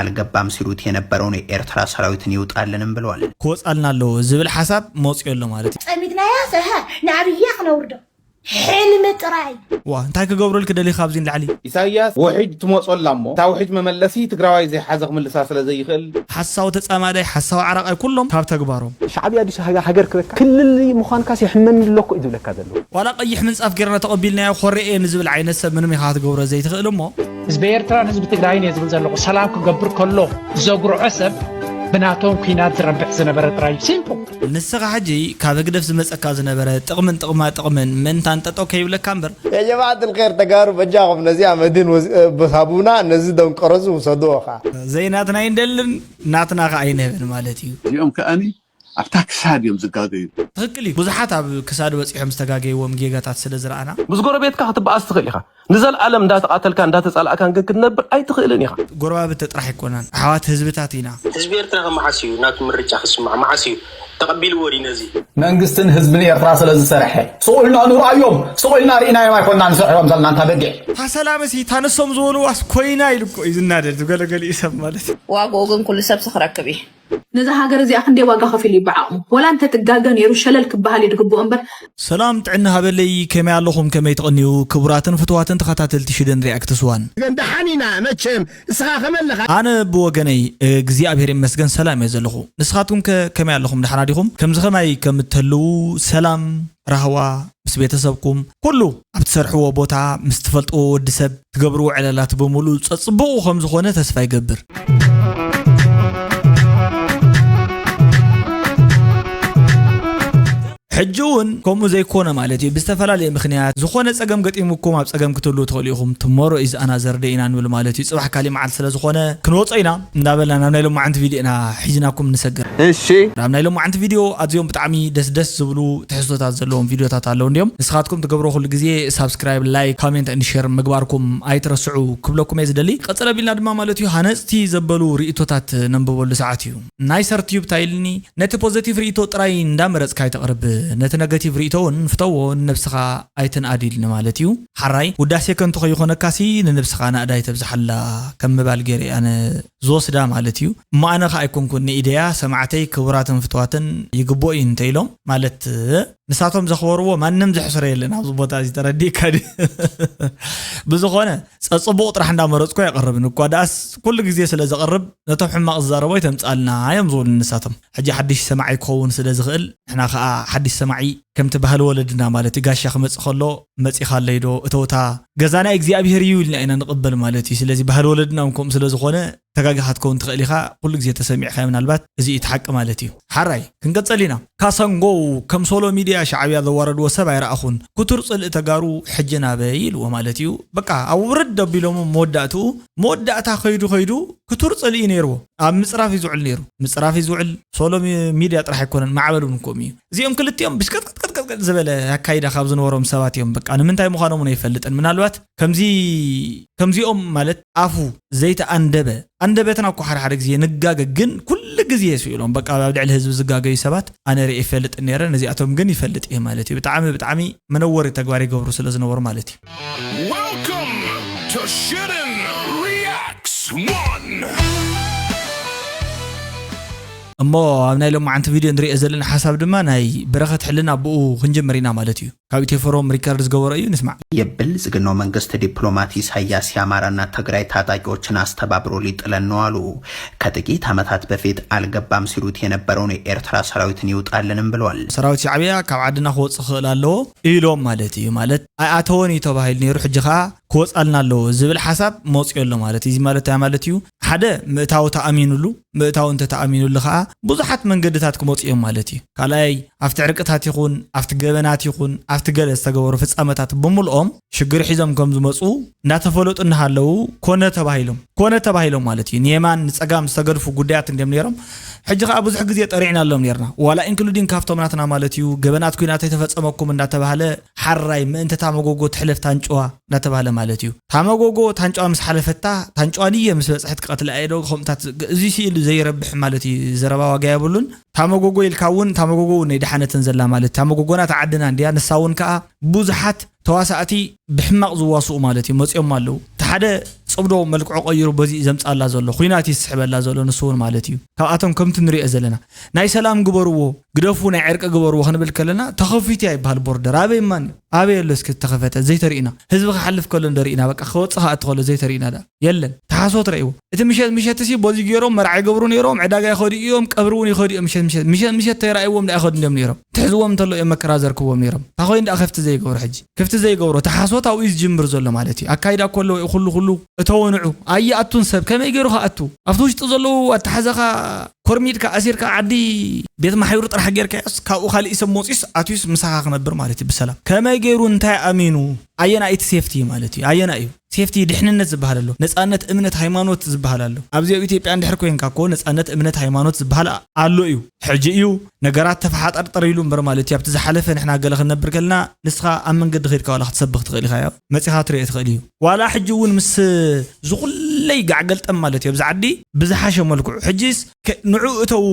ኣልገባም ሲሉት የነበረውን የኤርትራ ሰራዊትን ይውጣልንም ብለዋል። ክወፃልና ኣለዎ ዝብል ሓሳብ መፅዮ ኣሎ ማለት እዩ። ጸሚድናያ ሰሀ ንኣብያ ክነውርዶ ሕልሚ ጥራይ። ዋ እንታይ ክገብረልክ ደሊኻ ኣብዚ ንላዕሊ? ኢሳያስ ውሒጅ ትመጾላ እሞ እታ ውሒጅ መመለሲ ትግራዋይ ዘይሓዘ ክምልሳ ስለ ዘይኽእል ሓሳዊ ተፃማዳይ ሓሳዊ ዓራቃይ ኩሎም ካብ ተግባሮም ሻዕብያ ድሽ ሃገር ክበካ ክልል ምዃንካስ ይሕመኒ ኣለኩ እዩ ዝብለካ ዘሎ። ዋላ ቀይሕ ምንፃፍ ጌርና ተቐቢልናዮ ኮሬ እየ ንዝብል ዓይነት ሰብ ምንም ኢኻ ክትገብሮ ዘይትኽእል እሞ ህዝቢ ኤርትራን ህዝቢ ትግራይን እየ ዝብል ዘለኹ። ሰላም ክገብር ከሎ ዘጉርዖ ሰብ ብናቶም ኲናት ዝረብሕ ዝነበረ ጥራይ እዩ። ሲምፕል። ንስኻ ሕጂ ካብ ህግደፍ ዝመፀካ ዝነበረ ጥቕምን ጥቕማ ጥቕምን ምእንታን ጠጠው ከይብለካ እምበር يا جماعة الخير تقارب أجاهم نزيع مدين وز... بصابونا نزيد ونقرز وصدوها ዘይናትና ኣይንደልን ናትና ከ ኣይንህብን ማለት እዩ። እዚኦም ከኣኒ ኣብታ ክሳድ እዮም ዝጋገዩ። ትኽክል እዩ። ብዙሓት ኣብ ክሳድ በፂሖም ዝተጋገይዎም ጌጋታት ስለ ዝረኣና። ምስ ጎረቤትካ ክትበኣስ ትኽእል ኢኻ። ንዘለኣለም እንዳተቓተልካን እንዳተጻላእካን ግን ክትነብር ኣይትኽእልን ኢኻ። ጎረባብቲ ጥራሕ ኣይኮናን፣ ኣሕዋት ህዝብታት ኢና። ህዝቢ ኤርትራ ከ መዓስ እዩ ናቱ ምርጫ ክስማዕ? መዓስ እዩ ተቐቢልዎ ድዩ ነዚ? መንግስትን ህዝብን ኤርትራ ስለ ዝሰርሐ ስቕ ኢልና ንርኣዮም። ስቕ ኢልና ርኢናዮም ኣይኮናን ንሰርሖም ዘለና እንታ በጊዕ። እታ ሰላምሲ እታ ንሶም ዝበልዋስ ኮይና ኢሉ እኮ እዩ ዝናደድ፣ ዝገለገሊኡ ሰብ ማለት እዩ። ዋግኡ ግን ኩሉ ሰብሲ ክረክብ እዩ። ነዛ ሃገር እዚኣ ክንደይ ዋጋ ከፊሉ እዩ ብዓቕሙ። ወላ እንተትጋገ ነይሩ ሸለል ክበሃል እዩ ዝግብኦ እምበር። ሰላም ጥዕና ሃበለይ፣ ከመይ ኣለኹም? ከመይ ትቕንዩ? ክቡራትን ፍቱዋትን ተኸታተልቲ ሽደን ሪያክትስ ዋን። ግን ደሓን ኢና መቸም፣ እስኻ ከመይ ኣለኻ? ኣነ ብወገነይ እግዚኣብሔር ይመስገን ሰላም እየ ዘለኹ። ንስኻትኩም ከ ከመይ ኣለኹም? ደሓና ዲኹም? ከምዚ ከማይ ከም እትህልዉ ሰላም ራህዋ ምስ ቤተሰብኩም ኩሉ ኣብ ትሰርሕዎ ቦታ ምስ ትፈልጥዎ ወዲ ሰብ ትገብርዎ ዕላላት ብምሉእ ጸጽቡቑ ከም ዝኾነ ተስፋ ይገብር። ሕጂ እውን ከምኡ ዘይኮነ ማለት እዩ። ብዝተፈላለየ ምክንያት ዝኾነ ጸገም ገጢሙኩም ኣብ ጸገም ክትህልዉ ትኽእሉ ኢኹም። Tomorrow is another day ኢና ንብል ማለት እዩ። ጽባሕ ካሊእ መዓልቲ ስለ ዝኾነ ክንወጾ ኢና እንዳበልና ናብ ናይ ሎማዓንቲ ቪድዮ ኢና ሒዝናኩም ንሰግር። እሺ። ናብ ናይ ሎማዓንቲ ቪድዮ ኣዝዮም ብጣዕሚ ደስ ደስ ዝብሉ ትሕዝቶታት ዘለዎም ቪድዮታት ኣለዉ እንድዮም። ንስኻትኩም ትገብሮ ኩሉ ግዜ ሳብስክራይብ፣ ላይክ፣ ኮሜንት and ሼር ምግባርኩም ኣይትረስዑ ክብለኩም እየ ዝደሊ። ቀጽል ኣቢልና ድማ ማለት እዩ ሃነጽቲ ዘበሉ ርእይቶታት ነንብበሉ ሰዓት እዩ። ናይ ሰርትዩብ እንታይ ኢልኒ ነቲ ፖዘቲቭ ርእይቶ ጥራይ እንዳመረጽካ ኣይተቕርብ፣ ነቲ ነገቲቭ ርእይቶ እውን ፍተዎ ንነብስኻ ኣይትንኣድ ኢልኒ ማለት እዩ። ሓራይ ውዳሴ ከንቱ ከይኾነካሲ ንነብስኻ ናእዳ ኣይተብዝሓላ ከም ምባል ገይረ ኣነ ዝወስዳ ማለት እዩ። እሞ ኣነ ከ ኣይኮንኩን ንኢደያ ሰማዕተይ ክቡራትን ፍትዋትን ይግብኦ እዩ እንተ ኢሎም ማለት ንሳቶም ዘኽበርዎ ማንም ዘሕስሮ የለን ኣብዚ ቦታ እዚ ተረዲእካ ድዩ? ብዝኾነ ጸጽቡቕ ጥራሕ እንዳመረጽኩ ኣይቐርብን እኳ ደኣስ ኩሉ ግዜ ስለ ዘቕርብ ነቶም ሕማቕ ዝዛረቦ ኣይተምጽኣልና እዮም ዝብሉ ንሳቶም። ሕጂ ሓድሽ ሰማዒ ክኸውን ስለ ዝኽእል ንሕና ከኣ ሓድሽ ሰማዒ ከምቲ ባህሊ ወለድና ማለት እዩ ጋሻ ክመጽእ ከሎ መጺኻለይ ዶ እተውታ ገዛና እግዚኣብሄር እዩ ኢልና ኢና ንቕበል ማለት እዩ። ስለዚ ባህሊ ወለድና እውን ከምኡ ስለ ዝኾነ ተጋጊኻ ክትከውን ትኽእል ኢኻ። ኩሉ ግዜ ተሰሚዕካዮ ምናልባት እዚ እዩ እቲ ሓቂ ማለት እዩ። ሓራይ ክንቀጸል ኢና። ካሳንጎው ከም ሶሎ ሚድያ ሻዕብያ ዘዋረድዎ ሰብ ኣይረኣኹን። ክቱር ጽልኢ ተጋሩ ሕጂ ናበይ ኢልዎ ማለት እዩ። በቃ ኣብ ውርድ ኣቢሎሞ መወዳእትኡ መወዳእታ ከይዱ ከይዱ ክቱር ጽልኢ ነይርዎ። ኣብ ምጽራፍ እዩ ዝውዕል ነይሩ። ምጽራፍ እዩ ዝውዕል። ሶሎ ሚ- ሚድያ ጥራሕ ኣይኮነን ማዕበል እውን ከምኡ እዩ። እዚኦም ክልቲኦም ብሽቀጥቀጥቀጥቀጥቀጥ ዝበለ ኣካይዳ ካብ ዝነበሮም ሰባት እዮም። በቃ ንምንታይ ምዃኖም እውን ኣይፈልጥን። ምናልባት ከምዚ ከምዚኦም ማለት ኣፉ ዘይተኣንደበ ኣንደበትና እኮ ሓደ ሓደ ግዜ ንጋገ ግን ኩሉ ግዜ ስኢሎም በቃ ኣብ ልዕሊ ህዝቢ ዝጋገዩ ሰባት ኣነ ርኢ ይፈልጥ ነረ ነዚኣቶም ግን ይፈልጥ እየ ማለት እዩ። ብጣዕሚ ብጣዕሚ መነወሪ ተግባር ይገብሩ ስለ ዝነበሩ ማለት እዩ። Welcome to Shootin' Reacts One. እሞ ኣብ ናይ ሎማዓንቲ ቪድዮ ንሪኦ ዘለና ሓሳብ ድማ ናይ በረኸት ሕልና ብኡ ክንጅምር ኢና ማለት እዩ። ካብ ኢትዮ ፎረም ሪከርድ ዝገበሮ እዩ ንስማዕ። የብልጽግናው መንግስት ዲፕሎማት ኢሳያስ የአማራና ትግራይ ታጣቂዎችን አስተባብሮ ሊጥለን ነው አሉ። ከጥቂት ዓመታት በፊት አልገባም ሲሉት የነበረውን የኤርትራ ሰራዊትን ይውጣልንም ብለዋል። ሰራዊት ሻዕብያ ካብ ዓድና ክወፅእ ክኽእል ኣለዎ ኢሎም ማለት እዩ። ማለት ኣይኣተወን እዩ ተባሂሉ ነይሩ፣ ሕጂ ከዓ ክወፃልና ኣለዎ ዝብል ሓሳብ መፅዮ ኣሎ ማለት እዩ። እዚ ማለት እንታይ ማለት እዩ? ሓደ ምእታው ተኣሚኑሉ፣ ምእታው እንተተኣሚኑሉ ከዓ ብዙሓት መንገድታት ክመፁ እዮም ማለት እዩ። ካልኣይ ኣብቲ ዕርቅታት ይኹን ኣብቲ ገበናት ይኹን ኣብቲ ገለ ዝተገበሩ ፍፃመታት ብምልኦም ሽግር ሒዞም ከም ዝመፁ እናተፈለጡ እናሃለዉ ኮነ ተባሂሎም ኮነ ተባሂሎም ማለት እዩ። ንየማን ንፀጋም ዝተገድፉ ጉዳያት እንዲዮም ነይሮም። ሕጂ ከዓ ብዙሕ ግዜ ጠሪዕናሎም ነይርና ዋላ ኢንክሉዲንግ ካብቶም ናትና ማለት እዩ። ገበናት ኩናት ኣይተፈፀመኩም እንዳተባሃለ ሓራይ ምእንቲ እታ መጎጎ ትሕለፍ ታንጭዋ እንዳተባሃለ ማለት እዩ። ታመጎጎ ታንጭዋ ምስ ሓለፈታ ታንጭዋ ንየ ምስ በፅሐት ክቐትላ እየ ዶ ከምኡታት እዚ ስኢሉ ዘይረብሕ ማለት እዩ። ዘረባ ዋጋ የብሉን። ታመጎጎ ኢልካ እውን ታመጎጎ እውን ናይ ድሓነትን ዘላ ማለት ታመጎጎና ተዓድና እንድያ ንሳ እውን ከዓ ብዙሓት ተዋሳእቲ ብሕማቕ ዝዋስኡ ማለት እዩ መፅኦም ኣለዉ። እቲ ሓደ ጽብዶ መልክዑ ቀይሩ በዚ እዩ ዘምጻላ ዘሎ፣ ኹናት እዩ ዝስሕበላ ዘሎ ንሱ እውን ማለት እዩ። ካብኣቶም ከምቲ ንሪኦ ዘለና ናይ ሰላም ግበርዎ፣ ግደፉ፣ ናይ ዕርቂ ግበርዎ ክንብል ከለና ተኸፊቱ እያ ይበሃል ቦርደር። ኣበይ ማን እዩ? ኣበይ ኣሎ እስኪ ተኸፈተ? ዘይተርእና ህዝቢ ክሓልፍ ከሎ እንደርእና በቃ ክወጽእ ክኣቱ ከሎ ዘይተርእና ዳ የለን። ተሓሶት ረእይዎ። እቲ ምሸት ምሸት ሲ በዚ ገይሮም መርዓ ይገብሩ ነይሮም፣ ዕዳጋ ይኸዱ እዮም፣ ቀብሪ እውን ይኸዱ እዮም። ምሸት ምሸት ምሸት ምሸት ተይረኣይዎም ዳ ይኸዱ እንዲዮም ነይሮም። ትሕዝዎም እንተሎ እዮም መከራ ዘርክብዎም ነይሮም። እንታይ ኮይኑ ዳ ከፍቲ ዘይገብሩ ሕጂ? ከፍቲ ዘይገብሩ ተሓሶት ኣብኡ እዩ ዝጅምር ዘሎ ማለት እዩ። ኣካይዳ ከሎ ኩሉ ኩሉ እተወንዑ ኣይኣቱን ሰብ ከመይ ገይሩ ክኣቱ? ኣብቲ ውሽጢ ዘለዉ ኣተሓዘኻ ኮርሚድካ ኣሲርካ ዓዲ ቤት ማሕዩር ጥራሕ ጌርካዮስ ካብኡ ካሊእ ሰብ መፂኡስ ኣትዩስ ምሳኻ ክነብር ማለት እዩ ብሰላም። ከመይ ገይሩ እንታይ ኣሚኑ ኣየናይቲ ሴፍቲ ማለት እዩ? ኣየና እዩ ሴፍቲ? ድሕንነት ዝበሃል ኣሎ፣ ነፃነት እምነት ሃይማኖት ዝበሃል ኣሎ። ኣብዚ ኣብ ኢትዮጵያ እንድሕር ኮይንካ እኮ ነፃነት እምነት ሃይማኖት ዝበሃል ኣሎ እዩ። ሕጂ እዩ ነገራት ተፈሓጠርጠር ኢሉ እምበር ማለት እዩ። ኣብቲ ዝሓለፈ ንሕና ገለ ክንነብር ከለና ንስኻ ኣብ መንገዲ ከይድካ ዋላ ክትሰብኽ ትኽእል ኢኻ፣ መፂኻ ትሪኦ ትኽእል እዩ። ዋላ ሕጂ እውን ምስ ዝኹለይ ጋዕገልጠም ማለት እዩ ኣብዚ ዓዲ ብዝሓሸ መልክዑ ሕጂስ ከ- ንዑ እተው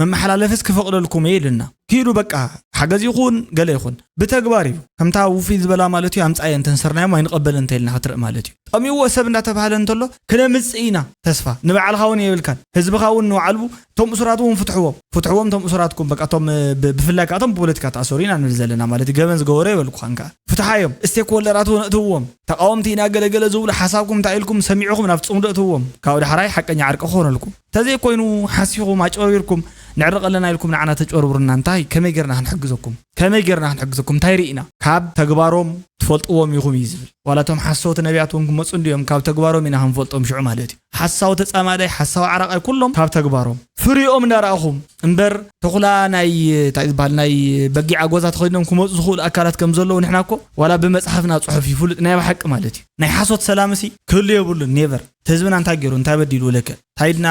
መመሓላለፍስ ክፈቕደልኩም እየ ኢልና ኪዱ በቃ ሓገዝ ይኹን ገለ ይኹን ብተግባር እዩ። ከምታ ውፊ ዝበላ ማለት እዩ ኣምፃየ እንተንሰርናዮም ኣይንቐበል እንተኢልና ክትርኢ ማለት እዩ። ጠሚዎ ሰብ እንዳተባሃለ እንተሎ ክነምፅእ ኢና ተስፋ ንባዕልኻ እውን የብልካን ህዝብኻ እውን ንባዕልቡ እቶም እሱራት እውን ፍትሕዎም ፍትሕዎም እቶም እሱራትኩም በቃ እቶም ብ- ብፍላይ ከዓ እቶም ብፖለቲካ ተኣሰሩ ኢና ንብል ዘለና ማለት እዩ። ገበን ዝገበሩ የበልኩኻን ከዓ ፍትሓዮም ስቴክ ሆልደራት እውን እትውዎም ተቃወምቲ ኢና ገለገለ ዝብሉ ሓሳብኩም እንታይ ኢልኩም ሰሚዕኹም ናብ ፅምዶ እትውዎም ካብኡ ዳሕራይ ሓቀኛ ዕርቂ ክኾነልኩም እንተዘይኮይኑ ሓሲኹም ኣጭበርቢርኩም ንዕርቕ ኣለና ኢልኩም ንዓና ተጭበርብሩና እንታይ ከመይ ጌርና ክንሕግዘኩም ከመይ ጌርና ክንሕግዘኩም እንታይ ርኢና ካብ ተግባሮም ትፈልጥዎም ኢኹም እዩ ዝብል ዋላ እቶም ሓሰውቲ ነቢያት እውን ክመፁ እንዲዮም ካብ ተግባሮም ኢና ክንፈልጦም ሽዑ ማለት እዩ ሓሳዊ ተፃማዳይ ሓሳዊ ዓራቃይ ኩሎም ካብ ተግባሮም ፍሪኦም እንዳረኣኹም እምበር ተኹላ ናይ እንታይ ዝበሃል ናይ በጊዕ ኣጎዛ ተኸዲኖም ክመፁ ዝኽእሉ ኣካላት ከም ዘለዉ ንሕና እኮ ዋላ ብመፅሓፍና ፅሑፍ ይፍሉጥ ናይ ብሓቂ ማለት እዩ ናይ ሓሶት ሰላምሲ ክህሉ የብሉን ኔቨር እቲ ህዝብና እንታይ ገይሩ እንታይ በዲሉ ለከ እንታይ ድና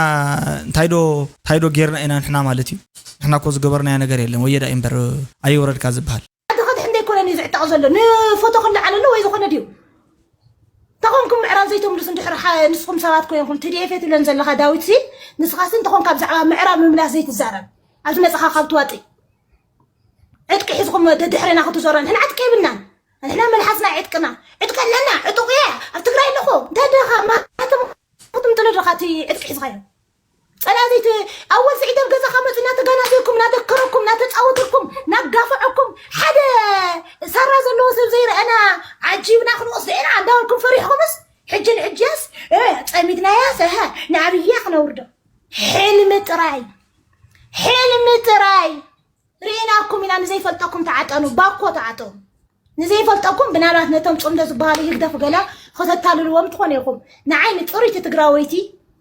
እንታይ ዶ እንታይ ዶ ጌርና ኢና ንሕና ማለት እዩ ንሕና እኮ ዝገበርናዮ ነገር የለን ወየዳ እዩ እምበር ኣየወረድካ ዝበሃል ዓዲ ከድሕን ዘይኮነን እዩ ዝዕጠቕ ዘሎ ንፎቶ ክለዓል ኣሎ ወይ ዝኾነ ድዩ ተኾንኩም ምዕራብ ዘይተምልሱ እንድሕር ሓ- ንስኹም ሰባት ኮይንኩም ትዲኤፍ እየ ትብለን ዘለኻ ዳዊት ሲ ንስኻሲ እንተኾንካ ብዛዕባ ምዕራብ ምምላስ ዘይትዛረብ ኣብዚ መፅኻ ካብ ትዋጢ ዕጥቂ ሒዝኹም ደድሕሬና ክትዞረ ንሕና ዕጥቂ የብልናን ንሕና መልሓስና ዕጥቅና ዕጥቂ ኣለና ዕጡቕ እየ ኣብ ትግራይ ኣለኹ እንታይ ደኻ ማተም ክትምጥሎ ደኻ እቲ ዕጥቂ ሒዝኻዮ ጸላእቲ ኣወል ስዒድ ኣብ ገዛኻ መጺኡ እናተጋናዘኩም እናደከረኩም እናተጻወተኩም እናጋፈዐኩም ሓደ ሳራ ዘለዎ ሰብ ዘይረኣና ዓጂብና ክንወስዶ ኢና እንዳበልኩም ፈሪሕኩምስ ሕጂ ንሕጅያስ ጸሚድናያስ ንኣብያ ክነውርዶ ሕልሚ ጥራይ ሕልሚ ጥራይ ርኢናኩም ኢና ንዘይፈልጠኩም ተዓጠኑ ባኮ ተዓጠኑ ንዘይፈልጠኩም ብናባት ነቶም ጽምዶ ዝበሃሉ ህግደፍ ገለ ከተታልልዎም ትኾኑ ኢኹም። ንዓይ ንጽሩይቲ ትግራወይቲ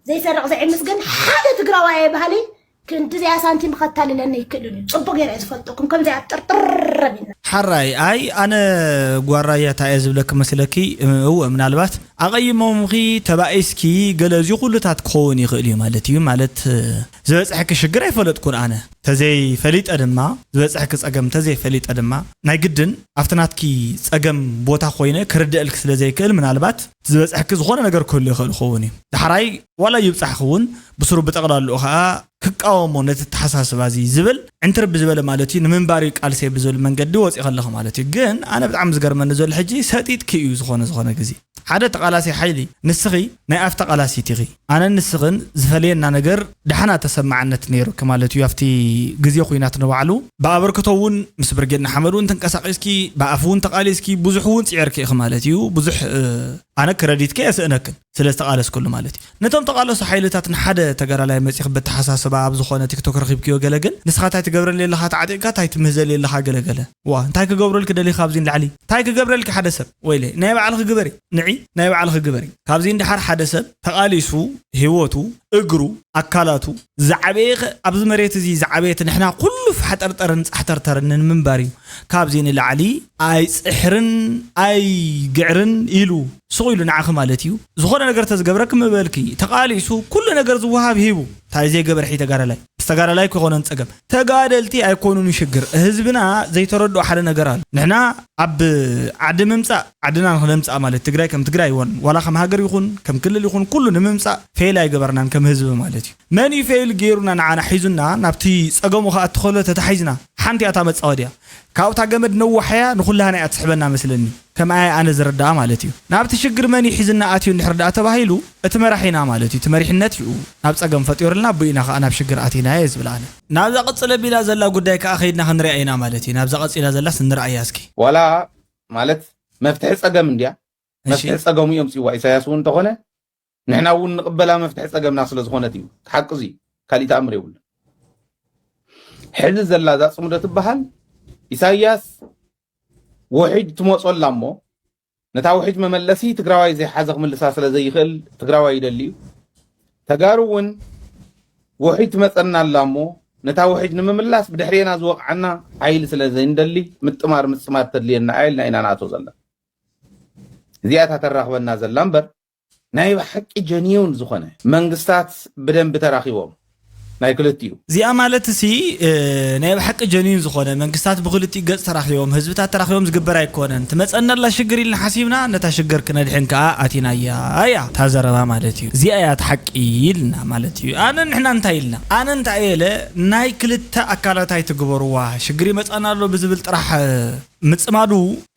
ዘይሰርቕ ዘይዕምስ ግን ሓደ ትግራዋይ ኣይበሃለይ ክንድዚኣ ሳንቲም ከታልለኒ ኣይክእልን እዩ። ጽቡቕ ገይረ እየ ዝፈልጠኩም። ከምዚኣ ጥርጥር ኣቢልና። ሓራይ ኣይ ኣነ ጓራያ እንታይ እየ ዝብለኪ መስለኪ እወ ምናልባት ኣቐይሞምኺ ተባኢስኪ ገለ እዚ ኩሉታት ክኸውን ይኽእል እዩ ማለት እዩ ማለት ዝበፅሐኪ ሽግር ኣይፈለጥኩን ኣነ ተዘይ ፈሊጠ ድማ ዝበፅሐኪ ፀገም ተዘይ ፈሊጠ ድማ ናይ ግድን ኣብቲ ናትኪ ፀገም ቦታ ኮይነ ክርድአልኪ ስለ ዘይክእል ምናልባት ዝበፅሐኪ ዝኾነ ነገር ክህሉ ይኽእል ክኸውን እዩ ዳሕራይ ዋላ ይብፃሕኪ እውን ብስሩ ብጠቕላልኡ ከዓ ክቃወሞ ነቲ ተሓሳስባ እዚ ዝብል ዕንትርቢ ዝበለ ማለት እዩ ንምንባር እዩ ቃልሰይ ብዝብል መንገዲ ወፂ ከለኹ ማለት እዩ ግን ኣነ ብጣዕሚ ዝገርመኒ ዘሎ ሕጂ ሰጢጥኪ እዩ ዝኾነ ዝኾነ ግዜ ሓደ ተቓላሲ ሓይሊ ንስኺ ናይ ኣፍ ተቓላሲት ኢኺ ኣነን ንስኽን ዝፈለየና ነገር ደሓና ተሰማዕነት ነይሩኪ ማለት እዩ ኣብቲ ግዜ ኩናት ንባዕሉ ብኣበርክቶ እውን ምስ ብርጌድ ንሓመድ እውን ተንቀሳቒስኪ ብኣፍ እውን ተቓሊስኪ ብዙሕ እውን ፅዒርኪ ኢኺ ማለት እዩ ብዙሕ ኣነ ክረዲትኪ የስእነክን ስለ ዝተቓለስክሉ ማለት እዩ ነቶም ተቓለሱ ሓይልታት ንሓደ ተጋዳላይ መፂኺ በተሓሳስባ ኣብ ዝኾነ ቲክቶክ ረኺብክዮ ገለ ግን ንስኻ እንታይ ትገብረሊ ኣለኻ ተዓጢቕካ እንታይ ትምህዘሊ ኣለኻ ገለገለ ዋ እንታይ ክገብረልኪ ደሊኻ ኣብዚ ንላዕሊ እንታይ ክገብረልኪ ሓደ ሰብ ወይለ ናይ ባዕልኺ ግበሪ ንዒ ናይ ባዕልኺ ግበሪ ካብዚ ንድሓር ሓደ ሰብ ተቓሊሱ ህይወቱ እግሩ ኣካላቱ ዝዓበየ ኸ ኣብዚ መሬት እዚ ዝዓበየት ንሕና ኩሉ ፋሕጠርጠርን ፃሕተርተርን ንምንባር እዩ ካብዚ ንላዕሊ ኣይፅሕርን ኣይግዕርን ኢሉ ስቕ ኢሉ ንዓኺ ማለት እዩ ዝኾነ ነገር ተዝገብረኪ ምበልኪ ተቓሊሱ ኩሉ ነገር ዝወሃብ ሂቡ እንታይ ዘይገበርሒ ተጋዳላይ ምስ ተጋዳላይ ክኾነን ፀገም ተጋደልቲ ኣይኮኑን ሽግር ህዝብና ዘይተረድኦ ሓደ ነገር ኣሎ ንሕና ኣብ ዓዲ ምምፃእ ዓድና ንክነምፅኣ ማለት ትግራይ ከም ትግራይ ይወን ዋላ ከም ሃገር ይኹን ከም ክልል ይኹን ኩሉ ንምምፃእ ፌል ኣይገበርናን ከም ህዝቢ ማለት እዩ መን እዩ ፌል ገይሩና ንዓና ሒዙና ናብቲ ፀገሙ ከኣ እትኸሎ ተታሒዝና ሓንቲ እያ እታ መጻወድያ። ካብታ ገመድ ነዋሕያ ንኹላህና እያ ትስሕበና መስለኒ። ከምኣ እየ ኣነ ዝርዳኣ ማለት እዩ። ናብቲ ሽግር መን እዩ ሒዝና ኣትዩ እንድሕር ደኣ ተባሂሉ፣ እቲ መራሒና ማለት እዩ። እቲ መሪሕነት እዩ ናብ ጸገም ፈጢሩልና፣ ኣቦ ኢና ከኣ ናብ ሽግር ኣቲና እየ ዝብል ኣነ። ናብዛ ቅጽል ኣቢላ ዘላ ጉዳይ ከኣ ከይድና ክንሪኣ ኢና ማለት እዩ። ናብዛ ቀጺላ ዘላስ ንርኣያ እስኪ። ዋላ ማለት መፍትሒ ጸገም እንድያ፣ መፍትሒ ጸገሙ እዮም ጽዋ ኢሳያስ እውን እንተኾነ ንሕና እውን ንቕበላ መፍትሒ ጸገምና ስለ ዝኾነት እዩ። ሓቂ እዚ ካሊእ ተኣምር የብሉን። ሕዚ ዘላ እዛ ጽምዶ ትበሃል ኢሳያስ ውሒድ ትመጾላ እሞ ነታ ውሒድ መመለሲ ትግራዋይ ዘይሓዘ ክምልሳ ስለ ዘይኽእል ትግራዋይ ይደሊ እዩ። ተጋሩ እውን ውሒድ ትመጸና ኣላ እሞ ነታ ውሒድ ንምምላስ ብድሕሬና ዝወቕዓና ሓይሊ ስለ ዘይንደሊ ምጥማር ምጽማድ ተድልየና እያ ኢልና ኢና ንኣቶ ዘለና። እዚኣ እታ ተራኽበና ዘላ እምበር ናይ ብሓቂ ጀኒውን ዝኾነ መንግስታት ብደንቢ ተራኺቦም ናይ ክልቲኡ እዚኣ ማለት ሲ ናይ ብሓቂ ጀኒውን ዝኾነ መንግስታት ብክልቲኡ ገጽ ተራኺቦም ህዝብታት ተራኺቦም ዝግበር ኣይኮነን። ትመጸና ኣላ ሽግር ኢልና ሓሲብና ነታ ሽግር ክነድሕን ከኣ ኣቲናያ እያ እታ ዘረባ ማለት እዩ። እዚኣ እያ እቲ ሓቂ ኢልና ማለት እዩ። ኣነ ንሕና እንታይ ኢልና ኣነ እንታይ እየ ኢለ ናይ ክልተ ኣካላት ኣይትግበርዋ ሽግር ይመጻና ኣሎ ብዝብል ጥራሕ ምጽማዱ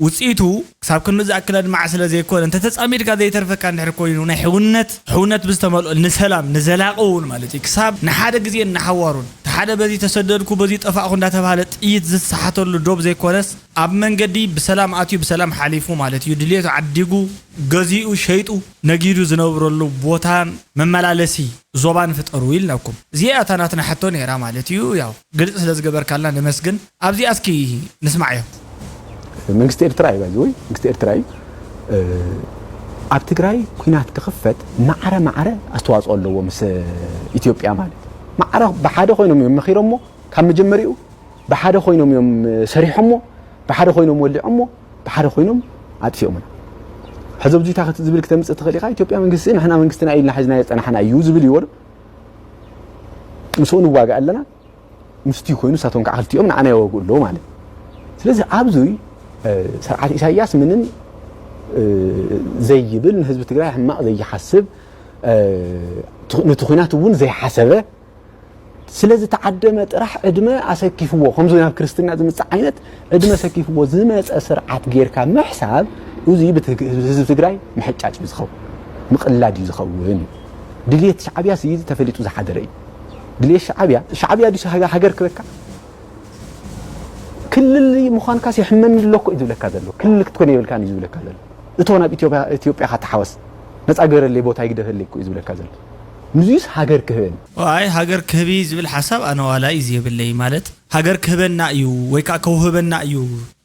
ውጽኢቱ ክሳብ ክንዲ ዝኣክል ኣድማዒ ስለ ዘይኮነ እንተተጻሚድካ ዘይተርፈካ እንድሕር ኮይኑ ናይ ሕውነት ሕውነት ብዝተመልኦ ንሰላም ንዘላቂ እውን ማለት እዩ ክሳብ ንሓደ ግዜን ንሓዋሩን እቲ ሓደ በዚ ተሰደድኩ በዚ ጠፋእኩ እንዳተባሃለ ጥይት ዝሰሓተሉ ዶብ ዘይኮነስ ኣብ መንገዲ ብሰላም ኣትዩ ብሰላም ሓሊፉ ማለት እዩ ድልየቱ ዓዲጉ ገዚኡ ሸይጡ ነጊዱ ዝነብረሉ ቦታን መመላለሲ ዞባን ፍጠሩ ኢልናኩም። እዚኣ እታ ናትና ሕቶ ነይራ ማለት እዩ። ያው ግልፂ ስለ ዝገበርካልና ነመስግን። ኣብዚኣ እስኪ ንስማዓዮ። መንግስቲ ኤርትራ እዩ ባይዘወይ መንግስቲ ኤርትራ እዩ ኣብ ትግራይ ኩናት ክኽፈት ማዕረ ማዕረ ኣስተዋፅኦ ኣለዎ ምስ ኢትዮጵያ ማለት ማዕረ ብሓደ ኮይኖም እዮም መኺሮሞ ካብ መጀመሪኡ ብሓደ ኮይኖም እዮም ሰሪሖሞ ብሓደ ኮይኖም ወሊዖሞ ብሓደ ኮይኖም ኣጥፊኦምና ሕዚ ኣብዚታ ዝብል ክተምፅእ ትኽእል ኢኻ ኢትዮጵያ መንግስቲ ንሕና መንግስትና ኢልና ሒዝና የፀናሕና እዩ ዝብል እዩ ወሉ ምስኡ ንዋጋ ኣለና ምስቲ ኮይኑ ሳቶም ከዓ ክልቲኦም ንዓና የወግኡ ኣለዉ ማለት ስለዚ ኣብዚ ስርዓት ኢሳያስ ምንም ዘይብል ንህዝቢ ትግራይ ሕማቕ ዘይሓስብ ነቲ ኩናት እውን ዘይሓሰበ ስለዝተዓደመ ጥራሕ ዕድመ ኣሰኪፍዎ ከምዚ ናብ ክርስትና ዝምፅእ ዓይነት ዕድመ ሰኪፍዎ ዝመፀ ስርዓት ጌርካ ምሕሳብ እዚ ህዝቢ ትግራይ ምሕጫጭ እዩ ዝኸውን ምቕላድ እዩ ዝኸውን እዩ ድልየት ሻዕብያ እዚ ተፈሊጡ ዝሓደረ እዩ ድልየት ሻዕብያ ሻዕብያ ድዩ ሃገር ክበካ ክልል ምዃንካስ የሕመኒ ኣሎ እኮ እዩ ዝብለካ ዘሎ ክልል ክትኮን የብልካን እዩ ዝብለካ ዘሎ እቶ ናብ ኢትዮጵያ ኢትዮጵያ ካተሓወስ ነፃ ገረለይ ቦታ ይግደፈለይ እኮ እዩ ዝብለካ ዘሎ ንዙስ ሃገር ክህበኒ ዋይ ሃገር ክህቢ ዝብል ሓሳብ ኣነ ዋላ እዩ ዝየብለይ ማለት ሃገር ክህበና እዩ ወይ ከዓ ከውህበና እዩ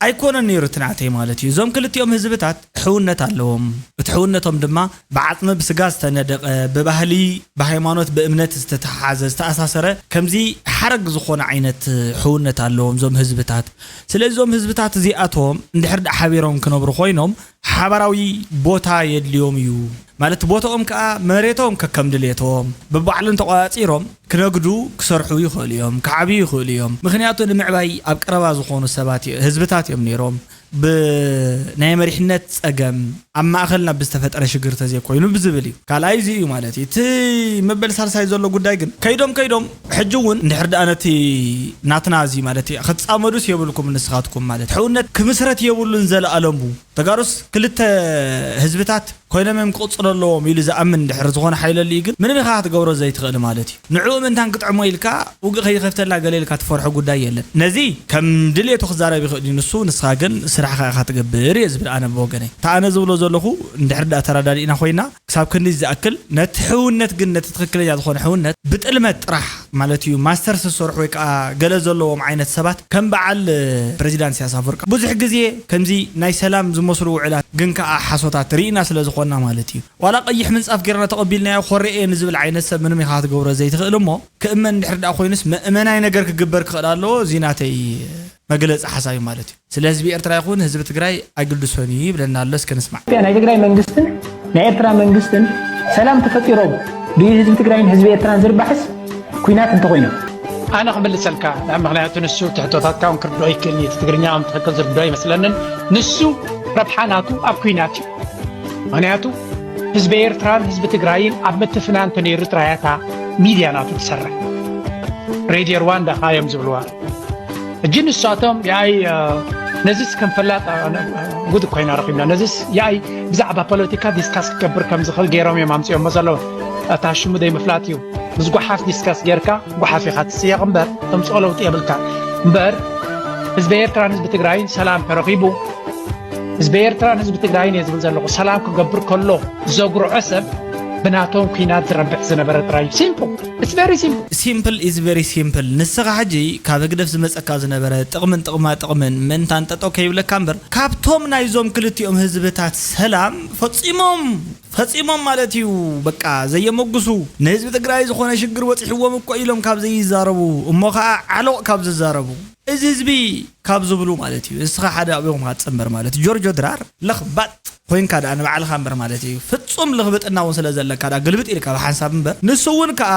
ኣይኮነን ነይሩ እቲ ናተይ ማለት እዩ እዞም ክልቲኦም ህዝብታት ሕውነት ኣለዎም እቲ ሕውነቶም ድማ ብዓፅሚ ብስጋ ዝተነደቐ ብባህሊ ብሃይማኖት ብእምነት ዝተተሓሓዘ ዝተኣሳሰረ ከምዚ ሓረግ ዝኾነ ዓይነት ሕውነት ኣለዎም እዞም ህዝብታት ስለዚ እዞም ህዝብታት እዚኣቶም እንድሕር ደኣ ሓቢሮም ክነብሩ ኮይኖም ሓባራዊ ቦታ የድልዮም እዩ ማለት ቦታኦም ከዓ መሬቶም ከከም ድሌቶም ብባዕሎም ተቋፂሮም ክነግዱ ክሰርሑ ይኽእሉ እዮም ክዓብዩ ይኽእሉ እዮም ምክንያቱ ንምዕባይ ኣብ ቀረባ ዝኾኑ ሰባት ህዝብታት እዮም ነይሮም ብናይ መሪሕነት ፀገም ኣብ ማእኸልና ብዝተፈጠረ ሽግር ተዘይኮይኑ ብዝብል እዩ ካልኣይ እዚ እዩ ማለት እዩ እቲ መበል ሳልሳይ ዘሎ ጉዳይ ግን ከይዶም ከይዶም ሕጂ እውን እንድሕር ደኣ ነቲ ናትና እዚ ማለት እዩ ክትፃመዱስ የብልኩም ንስኻትኩም ማለት ሕውነት ክምስረት የብሉን ዘለኣለሙ ተጋሩስ ክልተ ህዝብታት ኮይኖም እዮም ክቕፅሉ ኣለዎም ኢሉ ዝኣምን ድሕሪ ዝኾነ ሓይለሉ እዩ ግን ምንም ኢኻ ክትገብሮ ዘይትኽእል ማለት እዩ ንዕኡ ምእንታን ክጥዕሞ ኢልካ ውግእ ከይኸፍተላ ገለ ኢልካ ትፈርሖ ጉዳይ የለን ነዚ ከም ድልየቱ ክዛረብ ይኽእል እዩ ንሱ ንስኻ ግን ስራሕኻ ኢኻ ትገብር እየ ዝብል ኣነ ብወገነይ እታ ኣነ ዝብሎ ዘለኹ እንድሕር ዳ ተረዳዲእና ኮይና ክሳብ ክንዲ ዝኣክል ነቲ ሕውነት ግን ነቲ ትኽክለኛ ዝኾነ ሕውነት ብጥልመት ጥራሕ ማለት እዩ ማስተርስ ዝሰርሑ ወይ ከዓ ገለ ዘለዎም ዓይነት ሰባት ከም በዓል ፕሬዚዳንት ኢሳያስ ኣፈወርቂ ብዙሕ ግዜ ከምዚ ናይ ሰላም ዝመስሉ ውዕላት ግን ከዓ ሓሶታት ርኢና ስለ ዝኾንና ማለት እዩ ዋላ ቀይሕ ምንፃፍ ጌርና ተቐቢልናዮ ኮሬ እየ ንዝብል ዓይነት ሰብ ምንም ኢኻ ክትገብሮ ዘይትኽእል እሞ ክእመን እንድሕር ደኣ ኮይኑስ መእመናይ ነገር ክግበር ክኽእል ኣለዎ እዚ ናተይ መግለፂ ሓሳብ እዩ ማለት እዩ ስለ ህዝቢ ኤርትራ ይኹን ህዝቢ ትግራይ ኣይግድሶን እዩ ይብለና ኣሎ እስከ ንስማዕ ኢትዮጵያ ናይ ትግራይ መንግስትን ናይ ኤርትራ መንግስትን ሰላም ተፈጢሮም ብኢድ ህዝቢ ትግራይን ህዝቢ ኤርትራን ዝርባሕስ ኩናት እንተኾይኑ ኣነ ክምልሰልካ ምክንያቱ ንሱ ትሕቶታትካ እውን ክርድኦ ይክእል እቲ ትግርኛ ከም ትክክል ዝርድኦ ይመስለንን ንሱ ረብሓ ናቱ ኣብ ኩናት እዩ ምክንያቱ ህዝቢ ኤርትራን ህዝቢ ትግራይን ኣብ ምትፍናን ተነይሩ ጥራያታ ሚድያ ናቱ ትሰርሕ ሬድዮ ርዋንዳ ካዮም ዝብልዋ ሕጂ ንሳቶም ያይ ነዚስ ከም ፈላጥ ጉድ ኮይና ረኺብና። ነዚስ ያይ ብዛዕባ ፖለቲካ ዲስካስ ክገብር ከም ዝኽእል ገይሮም እዮም ኣምፅኦሞ ዘለዉ። እታ ሽሙ ደይ ምፍላጥ እዩ። ምስ ጓሓፍ ዲስካስ ጌርካ ጓሓፍ ኢኻ ትስየቕ እምበር ተምፅኦ ለውጢ የብልካ። እምበር ህዝቢ ኤርትራን ህዝቢ ትግራይን ሰላም ተረኺቡ፣ ህዝቢ ኤርትራን ህዝቢ ትግራይን እየ ዝብል ዘለኹ። ሰላም ክገብር ከሎ ዘጉርዖ ሰብ ብናቶም ኲናት ዝረብሕ ዝነበረ ጥራይ። Simple. It's very simple. Simple is very simple። ንስኻ ሕጂ ካብ ህግደፍ ዝመፀካ ዝነበረ ጥቕምን ጥቕማ ጥቕምን ምእንታን ጠጠው ከይብለካ እምበር ካብቶም ናይዞም ክልቲኦም ህዝብታት ሰላም ፈፂሞም ፈፂሞም ማለት እዩ በቃ ዘየመጉሱ ንህዝቢ ትግራይ ዝኾነ ሽግር በፂሕዎም እኮ ኢሎም ካብ ዘይዛረቡ እሞ ከዓ ዓሎቕ ካብ ዝዛረቡ እዚ ህዝቢ ካብ ዝብሉ ማለት እዩ። እስኻ ሓደ ኣብኦም ክትፅምበር ማለት እዩ። ጆርጆ ድራር ለኽባጥ ኮይንካ ደኣ ንባዕልኻ እምበር ማለት እዩ። ፍፁም ልኽብጥና እውን ስለ ዘለካ ደኣ ግልብጥ ኢልካ ብሓንሳብ እምበር ንሱ እውን ከዓ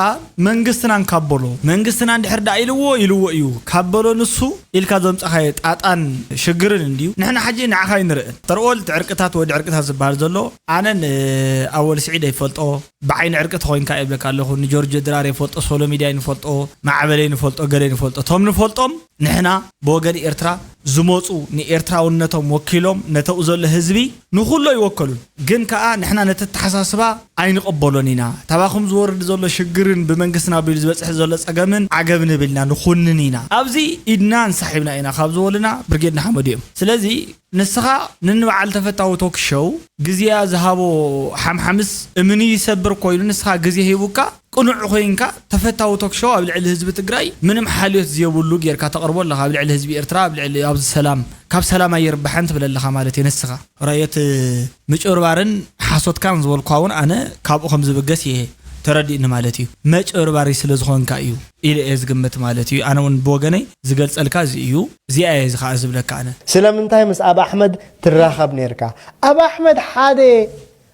መንግስትና እንካበሎ መንግስትና እንድሕር ደኣ ኢልዎ ኢልዎ እዩ ካበሎ ንሱ ኢልካ ዘምፀኻዮ ጣጣን ሽግርን እንድዩ። ንሕና ሕጂ ንዓኻ ኣይንርእን። ተርኦል እቲ ዕርቅታት ወዲ ዕርቅታት ዝበሃል ዘሎ ኣነ ንኣወል ስዒድ ኣይፈልጦ ብዓይኒ ዕርቂ ተኾይንካ ይብለካ ኣለኹ። ንጆርጆ ድራር ይፈልጦ፣ ሶሎ ሚድያ ንፈልጦ፣ ማዕበለይ ንፈልጦ፣ ገለ ንፈልጦ። እቶም ንፈልጦም ንሕና ብወገን ኤርትራ ዝመፁ ንኤርትራውነቶም ወኪሎም ነተኡ ዘሎ ህዝቢ ንኹሎ ይወከሉን። ግን ከዓ ንሕና ነቲ ኣተሓሳስባ ኣይንቐበሎን ኢና። ታባኹም ዝወርድ ዘሎ ሽግርን ብመንግስትና ኣቢሉ ዝበፅሕ ዘሎ ፀገምን ዓገብ ንብል ኢና፣ ንኹንን ኢና። ኣብዚ ኢድና እንሳሒብና ኢና ካብ ዝበሉና ብርጌድ ንሓመዱ እዮም። ስለዚ ንስኻ ንንበዓል ተፈታዊ ቶክሾው ግዜያ ዝሃቦ ሓምሓምስ እምኒ ይሰብር ኮይኑ ንስኻ ግዜ ሂቡካ ቅኑዕ ኮይንካ ተፈታዊ ቶክሾው ኣብ ልዕሊ ህዝቢ ትግራይ ምንም ሓልዮት ዝየብሉ ጌርካ ተቕርቦ ኣለኻ። ኣብ ልዕሊ ህዝቢ ኤርትራ ኣብ ልዕሊ ኣብዚ ሰላም ካብ ሰላም ኣይርባሕን ትብል ኣለኻ ማለት እዩ። ንስኻ ራእዮት ምጭብርባርን ሓሶትካን ዝበልኳ እውን ኣነ ካብኡ ከም ዝብገስ እየ ተረዲእኒ ማለት እዩ። መጭበርባሪ ስለ ዝኾንካ እዩ ኢለ እየ ዝግምት ማለት እዩ። ኣነ እውን ብወገነይ ዝገልጸልካ እዚ እዩ። እዚኣ እየ እዚ ከዓ ዝብለካ ኣነ። ስለምንታይ ምስ ኣብ ኣሕመድ ትራኸብ ነርካ? ኣብ ኣሕመድ ሓደ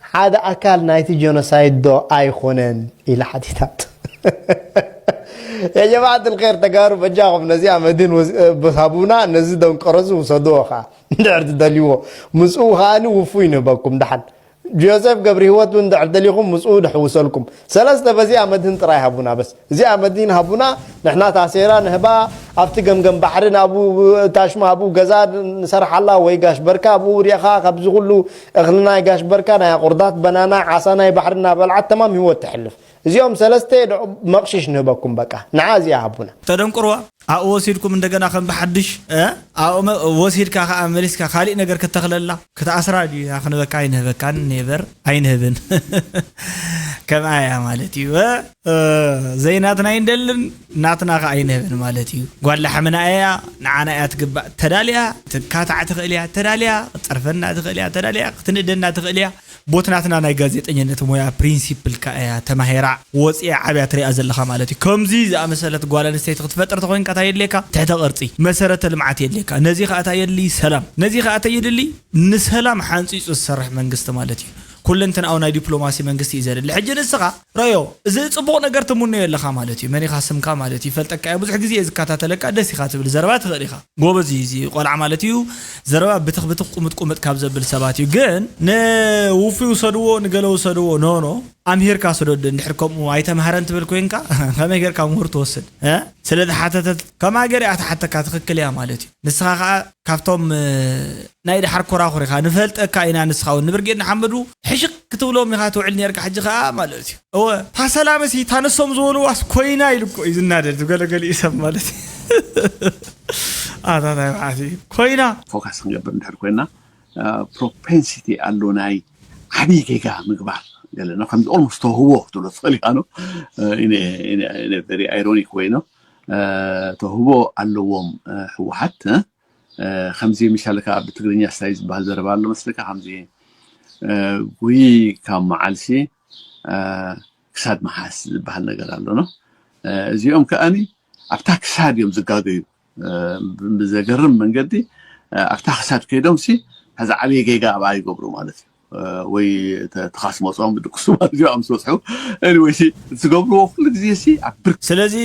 ሓደ ኣካል ናይቲ ጀኖሳይድ ዶ ኣይኮነን ኢላ ሓቲታት። የጀማዓት ልኸር ተጋሩ በጃኹም ነዚኣ መድህን ወስ- በሳቡና ነዚ ደንቀረዙ ውሰድዎ ኸዓ እንድሕር ትደልይዎ ምስኡ ኸዓኒ ውፉይ ንህበኩም ደሓን ጆሴፍ ገብረ ህይወት እውን እንድሕር ደሊኹም ምስኡ ደሕውሰልኩም ሰለስተ በዚኣ መድህን ጥራይ ሃቡና በስ እዚኣ መድህን ሃቡና ንሕና ታሴራ ንህባ ኣብቲ ገምገም ባሕሪ ናብኡ ታሽማ ኣብኡ ገዛ ንሰርሓላ ወይ ጋሽ በርካ ኣብኡ ሪእኻ ካብዚ ኩሉ እኽሊ ናይ ጋሽ በርካ ናይ ኣቑርዳት በናና ዓሳ ናይ ባሕሪ እናበልዓት ተማም ህይወት ትሕልፍ እዚኦም ሰለስተ መቕሽሽ ንህበኩም በቃ ንዓ እዚኣ ሃቡና ተደንቁርዋ ኣብኡ ወሲድኩም እንደገና ከም ብሓድሽ እ? ኣብኡ መ- ወሲድካ ከዓ መሊስካ ካሊእ ነገር ክተኽለላ ክትኣስራ ድዩ ክንበካ ኣይንህበካን ኔቨር ኣይንህብን ከምኣ እያ ማለት እዩ እ? እ፣ ዘይናትና ኣይንደልን ናትና ከዓ ኣይንህብን ማለት እዩ ጓል ላሕምና እያ ንዓና እያ ትግባእ ተዳልያ ትካታዕ ትኽእል እያ ተዳልያ ክትፀርፈና ትኽእል እያ ተዳልያ ክትንእደና ትኽእል እያ ቦትናትና ናይ ጋዜጠኝነት ሞያ ፕሪንሲፕል ከ እያ ተማሂራ ወፂኣ ዓብያ ትሪኣ ዘለኻ ማለት እዩ። ከምዚ ዝኣመሰለት ጓል ኣንስተይቲ ክትፈጥር ተኾይንካ እንታይ የድልየካ? ትሕተ ቅርፂ፣ መሰረተ ልምዓት የድልየካ። ነዚ ከኣ እንታይ የድሊ? ሰላም። ነዚ ከኣ እንታይ የድሊ? ንሰላም ሓንፂፁ ዝሰርሕ መንግስቲ ማለት እዩ። ኩለንትንኣዊ ናይ ዲፕሎማሲ መንግስቲ እዩ ዘድሊ። ሕጂ ንስኻ ረዮ፣ እዚ ፅቡቕ ነገር ትምነዮ ኣለኻ ማለት እዩ። መን ኢኻ ስምካ ማለት እዩ። ይፈልጠካ እየ። ብዙሕ ግዜ እየ ዝከታተለካ፣ ደስ ኢኻ ትብል ዘረባ ትኽእል ኢኻ። ጎበዝ እዩ እዚ ቆልዓ ማለት እዩ። ዘረባ ብትኽ ብትኽ ቁምጥ ቁምጥ ካብ ዘብል ሰባት እዩ። ግን ንውፉይ ውሰድዎ ንገለ ውሰድዎ ኖ ኖ ኣምሂርካ ስደዶ እንድሕር ከምኡ ኣይተምሃረን ትብል ኮይንካ ከመይ ጌርካ ምሁር ትወስድ እ? ስለ ዝሓተተት ከማ ገር እያ ትሓተካ ትኽክል እያ ማለት እዩ። ንስኻ ከዓ ካብቶም እ፣ ናይ ደሓር ኮራኹር ኢኻ ንፈልጠካ ኢና ንስኻ እውን ንብርጌድ ንሓመዱ ሕሽክ ክትብሎም ኢኻ ትውዕል ኔርካ ሕጂ ከዓ ማለት እዩ። እወ እታ ሰላም እሲ እታ ንሶም ዝበልዋስ ኮይና ኢሉ እኮ እዩ ዝናደድ ዝገለገሊኡ ሰብ ማለት እዩ። ኣታ እንታይ መዓት እዩ ኮይና ፎካስ ክንገብር እንድሕር ኮይና ፕሮፔንሲቲ ኣሎ ናይ ዓብዪ ጌጋ ምግባር ገለ ነው ከምዚ ኦልሞስት ተውህቦ ክትብሎ ትኽእል ኢኻ ነው very ironic ወይ ነው ተውህቦ ኣለዎም ህወሓት ከምዚ ምሻለ ከዓ ብትግርኛ ስታይ ዝበሃል ዘረባ ኣሎ መስለካ ከምዚ ጉይ ካብ መዓልሲ ክሳድ መሓስ ዝበሃል ነገር ኣሎ ነው እዚኦም ከኣኒ ኣብታ ክሳድ እዮም ዝጋገዩ ብዘገርም መንገዲ ኣብታ ክሳድ ከይዶም ሲ ሕዚ ዓብየ ጌጋ ኣብኣ ይገብሩ ማለት እዩ ወይ ተኻስ መፅኦም ድቅሱ ማለት እዩ ኣምስ በፅሑ anyway ዝገብርዎ ኩሉ ግዜ ሲ ኣብ ብርክ ስለዚ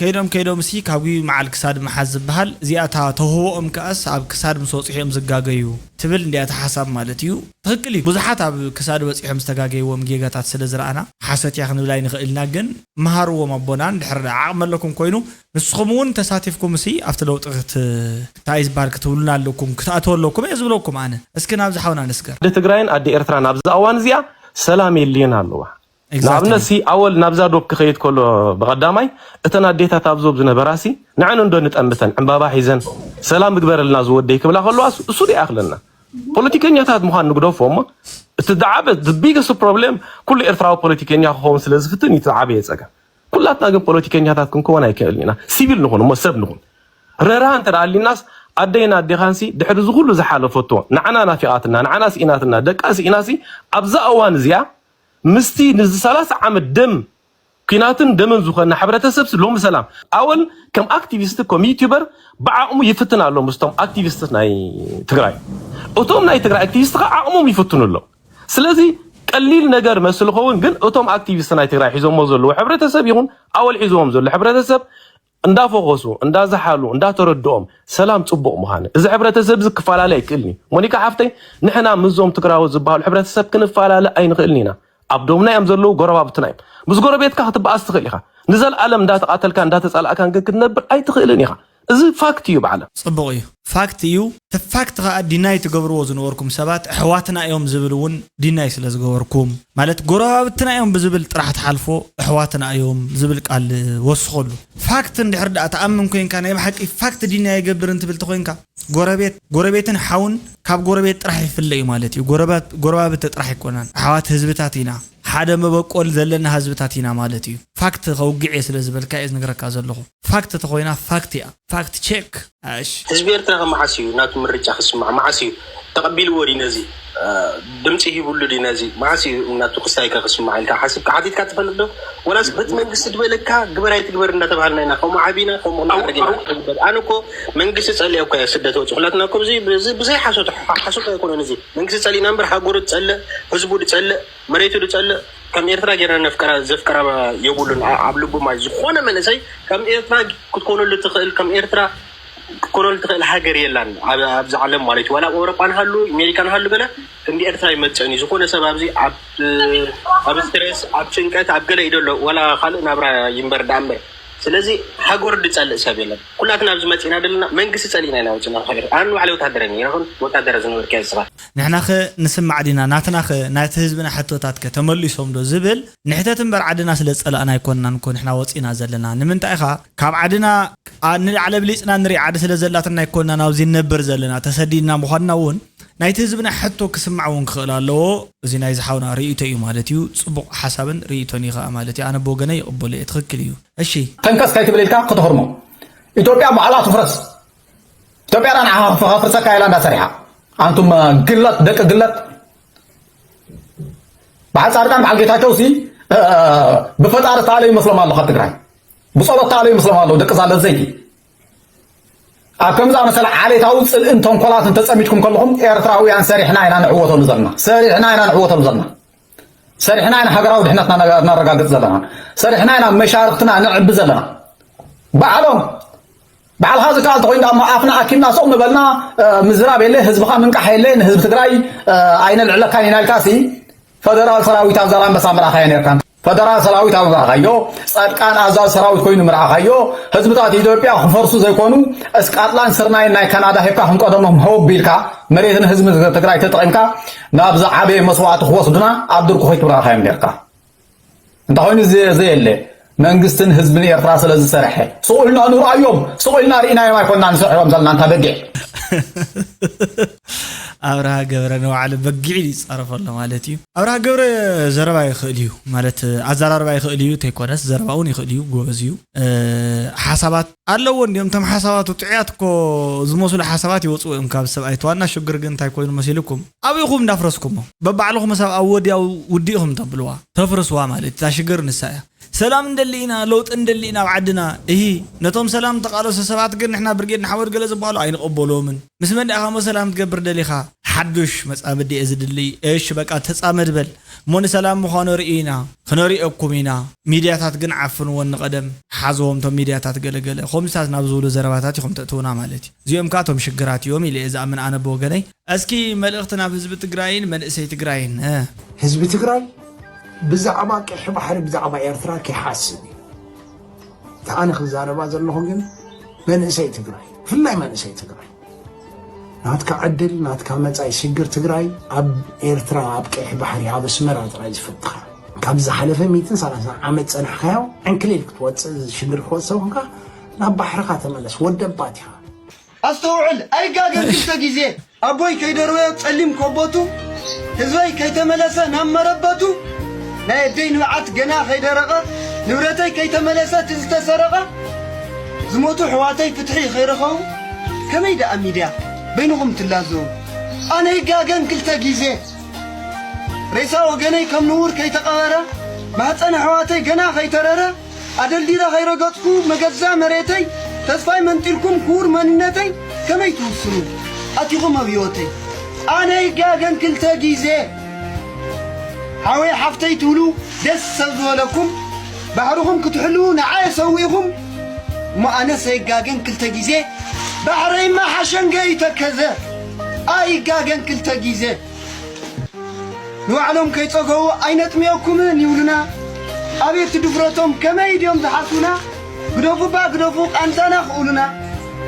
ከይዶም ከይዶም ሲ ካብ መዓል ክሳድ መሓዝ ዝበሃል እዚኣ እታ ተውህቦኦም ከኣስ ኣብ ክሳድ ምስ ወፅሑ እዮም ዝጋገዩ ትብል እንዲያ እቲ ሓሳብ ማለት እዩ። ትኽክል እዩ። ብዙሓት ኣብ ክሳድ በፂሖም ዝተጋገይዎም ጌጋታት ስለ ዝረኣና ሓሰት እያ ክንብል ኣይንኽእልና፣ ግን መሃርዎም ኣቦና። እንድሕር ደኣ ዓቕሚ ኣለኩም ኮይኑ ንስኹም እውን ተሳቲፍኩም ሲ ኣብቲ ለውጢ ክት-፣ እንታይ ዝበሃል ክትብሉና ኣለኩም፣ ክትኣትዉ ኣለኩም እየ ዝብለኩም ኣነ። እስኪ ናብዚ ሓውና ንስገር። ኣደ ትግራይን ኣደ ኤርትራን ኣብዚ እዋን እዚኣ ሰላም የድልየን ኣለዋ። Exactly። ንኣብነት ሲ ኣወል ናብዛ ዶብ ክኸይድ ከሎ ብቐዳማይ እተን ኣዴታት ኣብ ዞብ ዝነበራ ሲ ንዐን እንዶ ንጠምተን ዕምባባ ሒዘን ሰላም ምግበረልና ዝወደይ ክብላ ከለዋ እሱ ዶ ይኣኽለና? ፖለቲከኛታት ምዃን ንግደፎ እሞ እቲ ዝዓበ the biggest problem ኩሉ ኤርትራዊ ፖለቲከኛ ክኸውን ስለ ዝፍትን እዩ እቲ ዝዓበየ ጸገም። ኩላትና ግን ፖለቲከኛታት ክንከውን ኣይክእልን ኢና። ሲቪል ንኹን እሞ ሰብ ንኹን። ረራ እንተ ደኣ ኣሊናስ ኣደይን ኣዴኻንሲ ድሕሪ እዚ ኩሉ ዝሓለፈቶ ንዓና ናፊቓትና ንዓና ስኢናትና ደቃ ስኢናሲ ኣብዛ እዋን እዚኣ ምስቲ ንዚ ሰላሳ ዓመት ደም ኲናትን ደምን ዝኾነ ሕብረተሰብ ሲ ሎሚ ሰላም ኣወል ከም ኣክቲቪስት ከም ዩቲዩበር ብዓቕሙ ይፍትን ኣሎ ምስቶም ኣክቲቪስት ናይ ትግራይ። እቶም ናይ ትግራይ ኣክቲቪስት ከዓ ዓቕሞም ይፍትኑ ኣለዉ። ስለዚ ቀሊል ነገር መስል ኸውን ግን እቶም ኣክቲቪስት ናይ ትግራይ ሒዞሞ ዘለዉ ሕብረተሰብ ይኹን ኣወል ሒዞም ዘሎ ሕብረተሰብ እንዳፈኾሱ እንዳዝሓሉ እንዳተረድኦም ሰላም ፅቡቕ ምዃነ እዚ ሕብረተሰብ እዚ ክፈላለ ኣይክእልን እዩ። ሞኒካ ሓፍተይ ንሕና ምስዞም ትግራዎት ዝበሃሉ ሕብረተሰብ ክንፈላለ ኣይንኽእልን ኢና። ኣብ ዶምና እዮም ዘለዉ ጎረባብትና እዮም። ምስ ጎረቤትካ ክትበኣስ ትኽእል ኢኻ። ንዘለኣለም እንዳተቓተልካ እንዳተፃላእካን ግን ክትነብር ኣይትኽእልን ኢኻ። እዚ ፋክት እዩ ብዓለም። ፅቡቕ እዩ። ፋክት እዩ። እቲ ፋክት ከዓ ዲናይ ትገብርዎ ዝነበርኩም ሰባት ኣሕዋትና እዮም ዝብል እውን ዲናይ ስለ ዝገበርኩም ማለት ጎረባብትና እዮም ብዝብል ጥራሕ ትሓልፎ ኣሕዋትና እዮም ዝብል ቃል ወስኸሉ። ፋክት እንድሕር ደኣ ተኣምን ኮንካ ናይ ብሓቂ ፋክት ዲናይ ይገብር እንትብል ተኮንካ ጎረቤት ጎረቤትን ሓውን ካብ ጎረቤት ጥራሕ ይፍለ እዩ ማለት እዩ። ጎረባት ጎረባብቲ ጥራሕ ኣይኮናን ኣሕዋት ህዝብታት ኢና። ሓደ መበቆል ዘለና ህዝብታት ኢና ማለት እዩ። ፋክት ከውግዕ እየ ስለ ዝበልካ እየ ዝነግረካ ዘለኹ። ፋክት ተኮይና ፋክት እያ። ፋክት ቼክ። እሺ። ህዝቢ ኤርትራ ከ መዓስ እዩ ናቱ ምርጫ ክስማዕ? መዓስ እዩ ተቐቢልዎ ድዩ ነዚ? እ፣ ድምፂ ሂቡሉ ድዩ ነዚ? መዓስ እዩ ናቱ ክሳይ ከ ክስማዕ ኢልካ ሓሲብካ ሓቲትካ ትፈልጥ ዶ? ወላስ በቲ መንግስቲ ዝበለካ ግበር ኣይትግበር እንዳተባሃልና ኢና ከምኡ ዓቢና ከምኡ እናደረግና። ኣነ እኮ መንግስቲ ጸሊኦ እኮ እየ ስደት ወፂኡ። ኩላትና እኮ ብዚ-፣ ብዚ-፣ ብዘይ ሓሶት፣ ሓ-፣ ሓሶት ኣይኮነን እዚ። መንግስቲ ጸሊእና እምበር ሃገሩ ትጸልእ፣ ህዝቡ ትጸልእ፣ መሬቱ ዝጸልእ ከም ኤርትራ ጌርና ነፍቀራ ዘፍቀራ የብሉን። ኣ-፣ ኣብ ልቡ ማለት ዝኾነ መንእሰይ ከም ኤርትራ ክትኮነሉ ትኽእል ከም ኤርትራ ክትኮነሉ ትኽእል ሃገር የላን ኣብ፣ ኣብዚ ዓለም ማለት እዩ። ዋላ ኣብ ኤውሮጳ ንሃሉ ኣሜሪካ ንሃሉ ገለ ክንዲ ኤርትራ ይመጽእን እዩ። ዝኾነ ሰብ ኣብዚ ኣብ፣ ኣብ ስትሬስ ኣብ ጭንቀት ኣብ ገለ እዩ ዘሎ ዋላ ካልእ ናብራ ይንበር ደኣ እምበር ስለዚ ሃገሩ ዝጸልእ ሰብ የለን። ኩላትና ኣብዚ መጺእና ዘለና መንግስቲ ጸሊእና ኢና ወጺና ካብ ሃገር። ኣነ ባዕለይ ወታደረ ነይረ ይኹን ወታደረ ዝነበርካዮ ንስኻ። ንሕናኸ ንስማዕ ዲና? ናትናኸ ናይቲ ህዝብና ሕቶታትከ ተመሊሶም ዶ ዝብል ንሕተት እምበር ዓድና ስለ ዝጸላእና ኣይኮንናን እኮ ንሕና ወጺና ዘለና። ንምንታይ ኢኻ ካብ ዓድና ኣ-፣ ንላዕሊ ኣብሊጽና ንርኢ ዓዲ ስለ ዘላትና ኣይኮንናን ኣብዚ ንነብር ዘለና። ተሰዲድና ምዃንና እውን ናይቲ ህዝብና ሕቶ ክስማዕ እውን ክኽእል ኣለዎ። እዚ ናይ ዝሓውና ርእይቶ እዩ ማለት እዩ። ጽቡቕ ሓሳብን ርእይቶን እዩ ኸኣ ማለት እዩ። ኣነ ብወገነይ ይቕበሎ እየ። ትኽክል እዩ። እሺ። ተንከስ ከይትብል ኢልካ ክትኽርሞ። ኢትዮጵያ ባዕላ ትፍረስ። ኢትዮጵያ ዳ ንዓኻ ክፍ-፣ ከፍርሰካ ኢላ እንዳሰሪሓ። ኣንቱም ግለት፣ ደቂ ግለት። በዓል ጻድቃን፣ በዓል ጌታቸው ሲ፣ እ፣ ብፈጣሪ ተኣለ ይመስሎም ኣሎ ካብ ትግራይ። ብጸሎት ተኣለ ይመስሎም ኣሎ ደቂ ዛለ ዘይቲ። ኣብ ከምዚ ኣመሰለ ዓሌታዊ ጽልእን ተንኮላትን ተጸሚድኩም ከለኹም ኤርትራውያን ሰሪሕና ኢና ንዕወተሉ ዘለና። ሰሪሕና ኢና ንዕወተሉ ዘለና። ሰሪሕና ኢና ሃገራዊ ድሕነትና ነጋ-፣ እናረጋግጽ ዘለና። ሰሪሕና ኢና መሻርኽትና ነዕቢ ዘለና። ባዕሎም፣ ባዕልኻ ዝከኣል ተኾይኑ ደኣ እሞ ኣፍና ኣኪብና ሱቕ ምበልና፣ እ፣ ምዝራብ የለ፣ ህዝብኻ ምንቃሕ የለ፣ ንህዝቢ ትግራይ፣ እ፣ ኣይነልዕለካን ኢና ኢልካ ሲ፣ ፈደራል ሰራዊት ኣብ ዛላምበሳ ምርኣኻዮ ነርካ። ፈደራል ሰራዊት ኣብ ምርኣኻዮ፣ ጻድቃን ኣዛዚ ሰራዊት ኮይኑ ምርኣኻዮ፣ ህዝብታት ኢትዮጵያ ክፈርሱ ዘይኮኑ፣ እስቃትላንድ ስርናይን ናይ ካናዳ ሂብካ ከም ቀደሞም ሆብ ኢልካ፣ መሬትን ህዝብን ትግራይ ተጠቒምካ፣ ናብ ዝዓበየ መስዋእቲ ክወስዱና ኣብ ድርኩኺት ምርኣኻዮም ነርካ። እንተኾይኑ ዘ-፣ ዘየለ መንግስትን ህዝብን ኤርትራ ስለ ዝሰርሐ፣ ስቕ ኢልና ንርኣዮም፣ ስቕ ኢልና ርኢናዮም ኣይኮንና ንሰርሖም ዘለና እንታ በጊዕ። ኣብርሃ ገብረ ንባዕሉ በጊዕ ይጻረፍ ኣሎ ማለት እዩ። ኣብርሃ ገብረ ዘረባ ይኽእል እዩ፣ ማለት ኣዘራርባ ይኽእል እዩ፣ ተይኮነስ ዘረባ እውን ይኽእል እዩ፣ ጎበዝ እዩ። እ፣ ሓሳባት ኣለዎ እንዲዮም። እቶም ሓሳባቱ ጥዑያት እኮ ዝመስሉ ሓሳባት ይወፅኡ እዮም ካብ ሰብ። ኣይተዋና ሽግር ግን እንታይ ኮይኑ መሲልኩም? ኣበይኹም እንዳፍረስኩሞ? በባዕልኹም ሰብ ኣብ ወዲያው ውዲእኹም ተብልዋ፣ ተፍርስዋ ማለት እታ ሽግር ንሳ እያ። ሰላም እንደሊ ኢና፣ ለውጢ እንደሊ ኢና ኣብ ዓድና። እሂ፣ ነቶም ሰላም ተቃለሱ ሰባት ግን ንሕና ብርጌድ ንሓመዱ ገለ ዝበሃሉ ኣይንቐበሎምን። ምስ መን ዲኣኻ እሞ ሰላም ትገብር ደሊኻ? ሓዱሽ መጻምዲ እየ ዝድሊ። እሺ በቃ ተጻመድ በል። እሞ ንሰላም ምዃኑ ርኢ ኢና፣ ክነሪኦኩም ኢና። ሚድያታት ግን ዓፍንወን ንቐደም። ሓዝዎም እቶም ሚድያታት ገለገለ ኮምስታት ናብ ዝብሉ ዘረባታት ኢኹም ተእትውና ማለት እዩ። እዚኦም ከዓ እቶም ሽግራት እዮም ኢለ እየ ዝኣምን ኣነ ብወገነይ። እስኪ መልእኽቲ ናብ ህዝቢ ትግራይን መንእሰይ ትግራይን። ህዝቢ ትግራይ ብዛዕባ ቀይሕ ባሕሪ ብዛዕባ ኤርትራ ከይሓስብ እዩ። እቲ ኣነ ክዛረባ ዘለኹ ግን መንእሰይ ትግራይ፣ ብፍላይ መንእሰይ ትግራይ ናትካ ዕድል ናትካ መጻኢ ሽግር ትግራይ ኣብ ኤርትራ ኣብ ቀይሕ ባሕሪ ኣብ ኣስመራ ጥራይ ዝፈትኻ። ካብ ዝሓለፈ ሚእትን ሰላሳን ዓመት ጸናሕካዮ ዕንክሊል ክትወጽእ ሽግር ክወጽእ ኮንካ ናብ ባሕርኻ ተመለስ ወደባት ኢኻ። ኣስተውዕል ኣይጋገን ክልተ ግዜ ኣቦይ ከይደርበዮ ጸሊም ኮቦቱ ህዝበይ ከይተመለሰ ናብ መረበቱ ናይ ኣደይ ንብዓት ገና ከይደረቐ ንብረተይ ከይተመለሰ እቲ ዝተሰረቐ ዝሞቱ ኣሕዋተይ ፍትሒ ከይረኸቡ ከመይ ደኣ ሚድያ በይንኹም ትላዘቡ ኣነ ይጋገን ክልተ ግዜ ሬሳ ወገነይ ከም ንውር ከይተቐበረ ማህፀን ኣሕዋተይ ገና ከይተረረ ኣደልዲለ ከይረገፅኩ መገዛ መሬተይ ተስፋይ መንጢልኩም ክቡር መንነተይ ከመይ ትውስኑ ኣቲኹም ኣብ ህይወተይ ኣነ ይጋገን ክልተ ግዜ ሓወይ ሓፍተይ ትብሉ ደስ ሰብ ዝበለኩም ባሕርኹም ክትሕልዉ ንዓየ ሰዊእኹም እሞ ኣነስ ኣይጋገን ክልተ ግዜ ባሕረይማ ሓሸንገ ይተከዘ ኣይጋገን ክልተ ግዜ ንባዕሎም ከይጸገቡ ኣይነጥምየኩምን ይብሉና ኣቤት ድፍረቶም ከመይ ድዮም ዝሓስቡና ግደፉ እባ ግደፉ ቃንዛና ክእሉና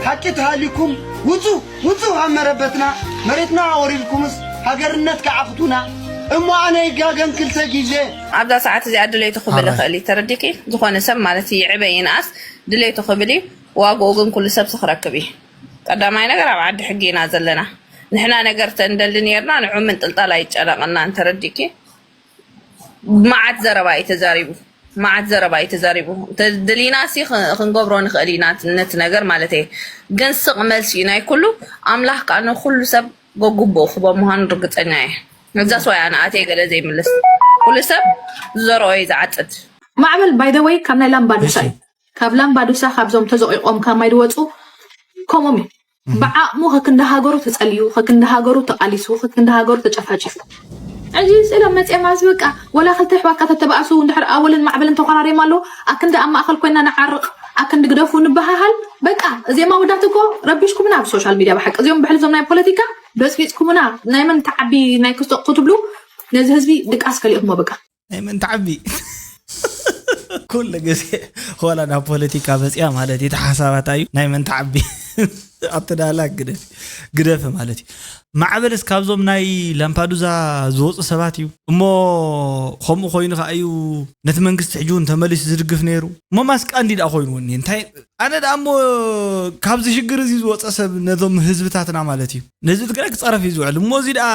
ሓቂ ተሃሊኩም ውጹ ውጹ ካብ መረበትና መሬትና ኣወሪድኩምስ ሃገርነት ከዓኽቱና እሞ ኣነ ይጋገን ክልተ ግዜ ኣብዛ ሰዓት እዚኣ ድሌቱ ክብል ይኽእል እዩ ተረዲእኪ ዝኾነ ሰብ ማለት ይዕበ ይንኣስ ድሌቱ ክብል እዩ ዋግኡ ግን ኩሉ ሰብ ክረክብ እዩ ቀዳማይ ነገር ኣብ ዓዲ ሕጊ ኢና ዘለና ንሕና ነገር ተንደሊ ነርና ንዑ ምንጥልጣል ኣይጨነቐናን ተረዲእኪ መዓት ዘረባ እዩ ተዛሪቡ መዓት ዘረባ እዩ ተዛሪቡ እንተደሊና ሲ ክንገብሮ ንኽእል ኢና ነቲ ነገር ማለት እየ ግን ስቕ መልሲ እዩ ናይ ኩሉ ኣምላኽ ከዓ ንኩሉ ሰብ ገጉብኡ ክቦ ምዃኑ ርግፀኛ እየ እዛ ሰው ኣነ ኣትየ ገለ ዘይምልስ ኩሉ ሰብ ዝዘርኦ እዩ ዝዓፅድ ማዕበል ባይደወይ ካብ ናይ ላምባዱሳ እዩ ካብ ላምባዱሳ ካብዞም ተዘቂቆም ካብ ማይ ድወፁ ከምኦም እዩ ብዓቕሙ ከክንዲ ሃገሩ ተጸልዩ፣ ከክንዲ ሃገሩ ተቓሊሱ፣ ከክንዲ ሃገሩ ተጨፋጪፉ። ሕጂ ስእሎም መጽኦም ኣብዚ በቃ ወላ ክልተ ኣሕዋትካ ተተባእሱ እንድሕር ኣወልን ማዕበልን ተኾራርዮም ኣለዉ ኣክንዲ ኣብ ማእኸል ኮይና ንዓርቕ ኣክንዲ ግደፉ ንበሃሃል በቃ እዚኦም ኣወዳት እኮ ረቢሽኩምና ኣብ ሶሻል ሚድያ ብሓቂ እዚኦም ብሕልዞም ናይ ፖለቲካ በጽቢጽኩምና ናይ መን ተዓቢ ናይ ክስቶ ክትብሉ ነዚ ህዝቢ ድቃስ ከሊእኩሞ በቃ ናይ መን ትዓቢ ኩሉ ግዜ ዋላ ናብ ፖለቲካ መፅያ ማለት እዩ ተሓሳባታ እዩ ናይ መን ትዓቢ ኣተዳላ ግደፍ ግደፍ ማለት እዩ ማዕበልስ ካብዞም ናይ ላምፓዱዛ ዝወፁ ሰባት እዩ እሞ ከምኡ ኮይኑ ከዓ እዩ ነቲ መንግስቲ ሕጂ እውን ተመሊሱ ዝድግፍ ነይሩ እሞ ማስቃ እንዲ ደኣ ኮይኑ እውን እንታይ ኣነ ደኣ እሞ ካብዚ ሽግር እዚ ዝወፀ ሰብ ነዞም ህዝብታትና ማለት እዩ ነዚ ትግራይ ክፀረፍ እዩ ዝውዕል እሞ እዚ ደኣ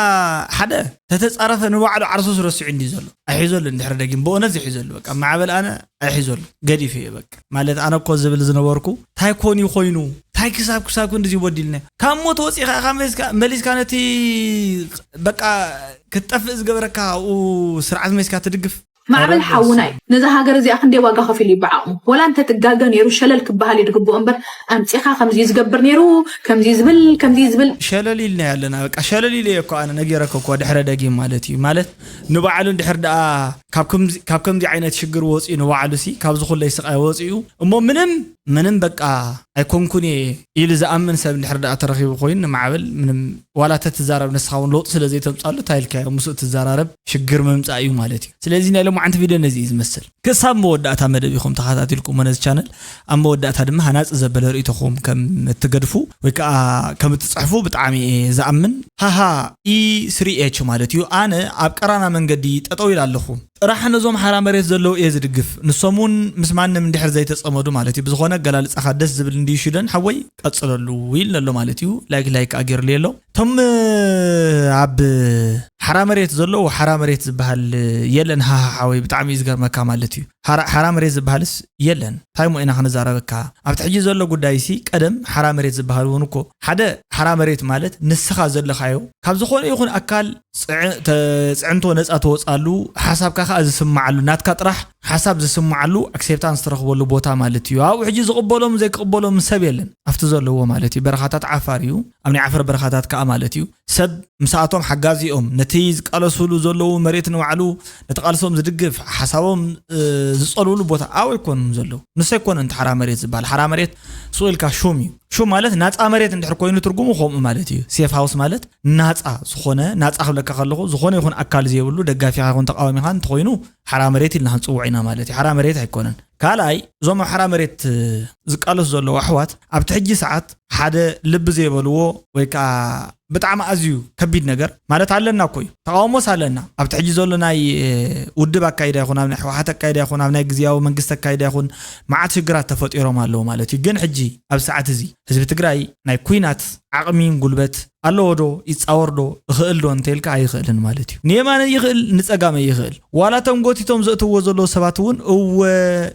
ሓደ ተተፃረፈ ንባዕሉ ዓርሱ ረሲዑ እንዲ ዘሎ ኣይሒዘሉ እንድሕር ደጊም ብእውነት ዝሒዘሉ በቃ ማዕበል ኣነ ኣይሒዘሉ ገዲፈ እየ በቃ ማለት ኣነ እኮ ዝብል ዝነበርኩ ታይ ኮን እዩ ኮይኑ ታይ ክሳብ ክሳብ ክንድዚ ወዲልና ካብ ሞት ወፂኻ ኢኻ መሊስካ ነቲ በቃ ክትጠፍእ ዝገበረካ ኣብኡ ስርዓት መሊስካ ትድግፍ ማዕበል ሓውና እዩ ነዛ ሃገር እዚኣ ክንደይ ዋጋ ከፊሉ እዩ ብዓቕሙ ወላ እንተ ትጋገ ነይሩ ሸለል ክበሃል እዩ ዝግብኦ እምበር ኣምፂኻ ከምዚ እዩ ዝገብር ነይሩ ከምዚ እዩ ዝብል ከምዚ እዩ ዝብል ሸለል ኢልና ኣለና በቃ ሸለል ኢለ እኮ ኣነ ነጊረኪ እኮ ድሕረ ደጊም ማለት እዩ ማለት ንባዕሉ እንድሕር ደኣ ካብ ከምዚ ዓይነት ሽግር ወፂኡ ንባዕሉ ሲ ካብዚ ኩለይ ስቃይ ወፂኡ እሞ ምንም ምንም በቃ ኣይኮንኩን እየ ኢሉ ዝኣምን ሰብ እንድሕር ደኣ ተረኺቡ ኮይኑ ንማዕበል ምንም ዋላ ተትዛረብ ንስኻ እውን ለውጢ ስለ ዘይተምፃሉ እንታይ ኢልካዮ ምስኡ ትዘራረብ ሽግር ምምፃእ እዩ ማለት እዩ ስለዚ ናይ ሎማዓንቲ ቪድዮ ነዚ እዩ ዝመስል ክሳብ መወዳእታ መደብ ኢኹም ተኸታቲልኩሞ ነዚ ቻነል ኣብ መወዳእታ ድማ ሃናፂ ዘበለ ርእይቶኹም ከም እትገድፉ ወይ ከዓ ከም እትፅሕፉ ብጣዕሚ እየ ዝኣምን ሃሃ ኢ ስሪ ኤች ማለት እዩ ኣነ ኣብ ቀራና መንገዲ ጠጠው ኢለ ኣለኹ ጥራሕ ነዞም ሓራ መሬት ዘለዉ እየ ዝድግፍ ንሶም እውን ምስ ማንም እንድሕር ዘይተፀመዱ ማለት እዩ ብዝኾነ ኣገላልፃኻ ደስ ዝብል እንድዩ ሽደን ሓወይ ቀፅለሉ ይብል ኣሎ ማለት እዩ ላይክ ላይክ ኣገይርሉ ኣሎ እቶም ኣብ ሓራ መሬት ዘለዉ ሓራ መሬት ዝበሃል የለን ሃሃ ሓወይ ብጣዕሚ እዩ ዝገርመካ ማለት እዩ ሓራ መሬት ዝበሃልስ የለን እንታይ ሞ ኢና ክንዛረበካ ኣብቲ ሕጂ ዘሎ ጉዳይ ሲ ቀደም ሓራ መሬት ዝበሃል እውን እኮ ሓደ ሓራ መሬት ማለት ንስኻ ዘለኻዮ ካብ ዝኾነ ይኹን ኣካል ተፅዕንቶ ነፃ ትወፅኣሉ ሓሳብካ ከዓ ዝስማዓሉ ናትካ ጥራሕ ሓሳብ ዝስማዓሉ ኣክሴፕታንስ ትረኽበሉ ቦታ ማለት እዩ ኣብኡ ሕጂ ዝቕበሎም ዘይቅበሎም ሰብ የለን ኣብቲ ዘለዎ ማለት እዩ በረኻታት ዓፋር እዩ ኣብ ናይ ዓፈር በረኻታት ከዓ ማለት እዩ ሰብ ምሳኣቶም ሓጋዚኦም ነቲ ዝቃለሱሉ ዘለዉ መሬት ንባዕሉ ነቲ ቃልሶም ዝድግፍ ሓሳቦም ዝጸልውሉ ቦታ ኣብኡ ኣይኮኑን ዘለዉ። ንሱ ኣይኮነን እቲ ሓራ መሬት ዝበሃል። ሓራ መሬት ስቕ ኢልካ ሹም እዩ። ሹም ማለት ናጻ መሬት እንድሕር ኮይኑ ትርጉሙ ከምኡ ማለት እዩ። ሴፍ ሃውስ ማለት ናጻ ዝኾነ፣ ናጻ ክብለካ ከለኹ፣ ዝኾነ ይኹን ኣካል ዘይብሉ፣ ደጋፊኻ ይኹን ተቃዋሚኻ እንተኾይኑ ሓራ መሬት ኢልና ክንጽውዖ ኢና ማለት እዩ። ሓራ መሬት ኣይኮነን። ካልኣይ፣ እዞም ኣብ ሓራ መሬት ዝቃለሱ ዘለዉ ኣሕዋት ኣብቲ ሕጂ ሰዓት ሓደ ልቢ ዘይበልዎ ወይ ከዓ ብጣዕሚ ኣዝዩ ከቢድ ነገር ማለት ኣለና እኮ እዩ። ተቃውሞስ ኣለና። ኣብቲ ሕጂ ዘሎ ናይ ውድብ ኣካይዳ ይኹን፣ ኣብ ናይ ህወሓት ኣካይዳ ይኹን፣ ኣብ ናይ ግዝያዊ መንግስቲ ኣካይዳ ይኹን፣ መዓት ሽግራት ተፈጢሮም ኣለዉ ማለት እዩ። ግን ሕጂ ኣብ ሰዓት እዚ ህዝቢ ትግራይ ናይ ኩናት ዓቕሚን ጉልበት ኣለዎ ዶ? ይጻወር ዶ? ይኽእል ዶ እንተልካ ኣይኽእልን ማለት እዩ። ንየማነይ ይኽእል፣ ንጸጋመይ ይኽእል። ዋላ እቶም ጎቲቶም ዘእትዎ ዘለዉ ሰባት እውን እወ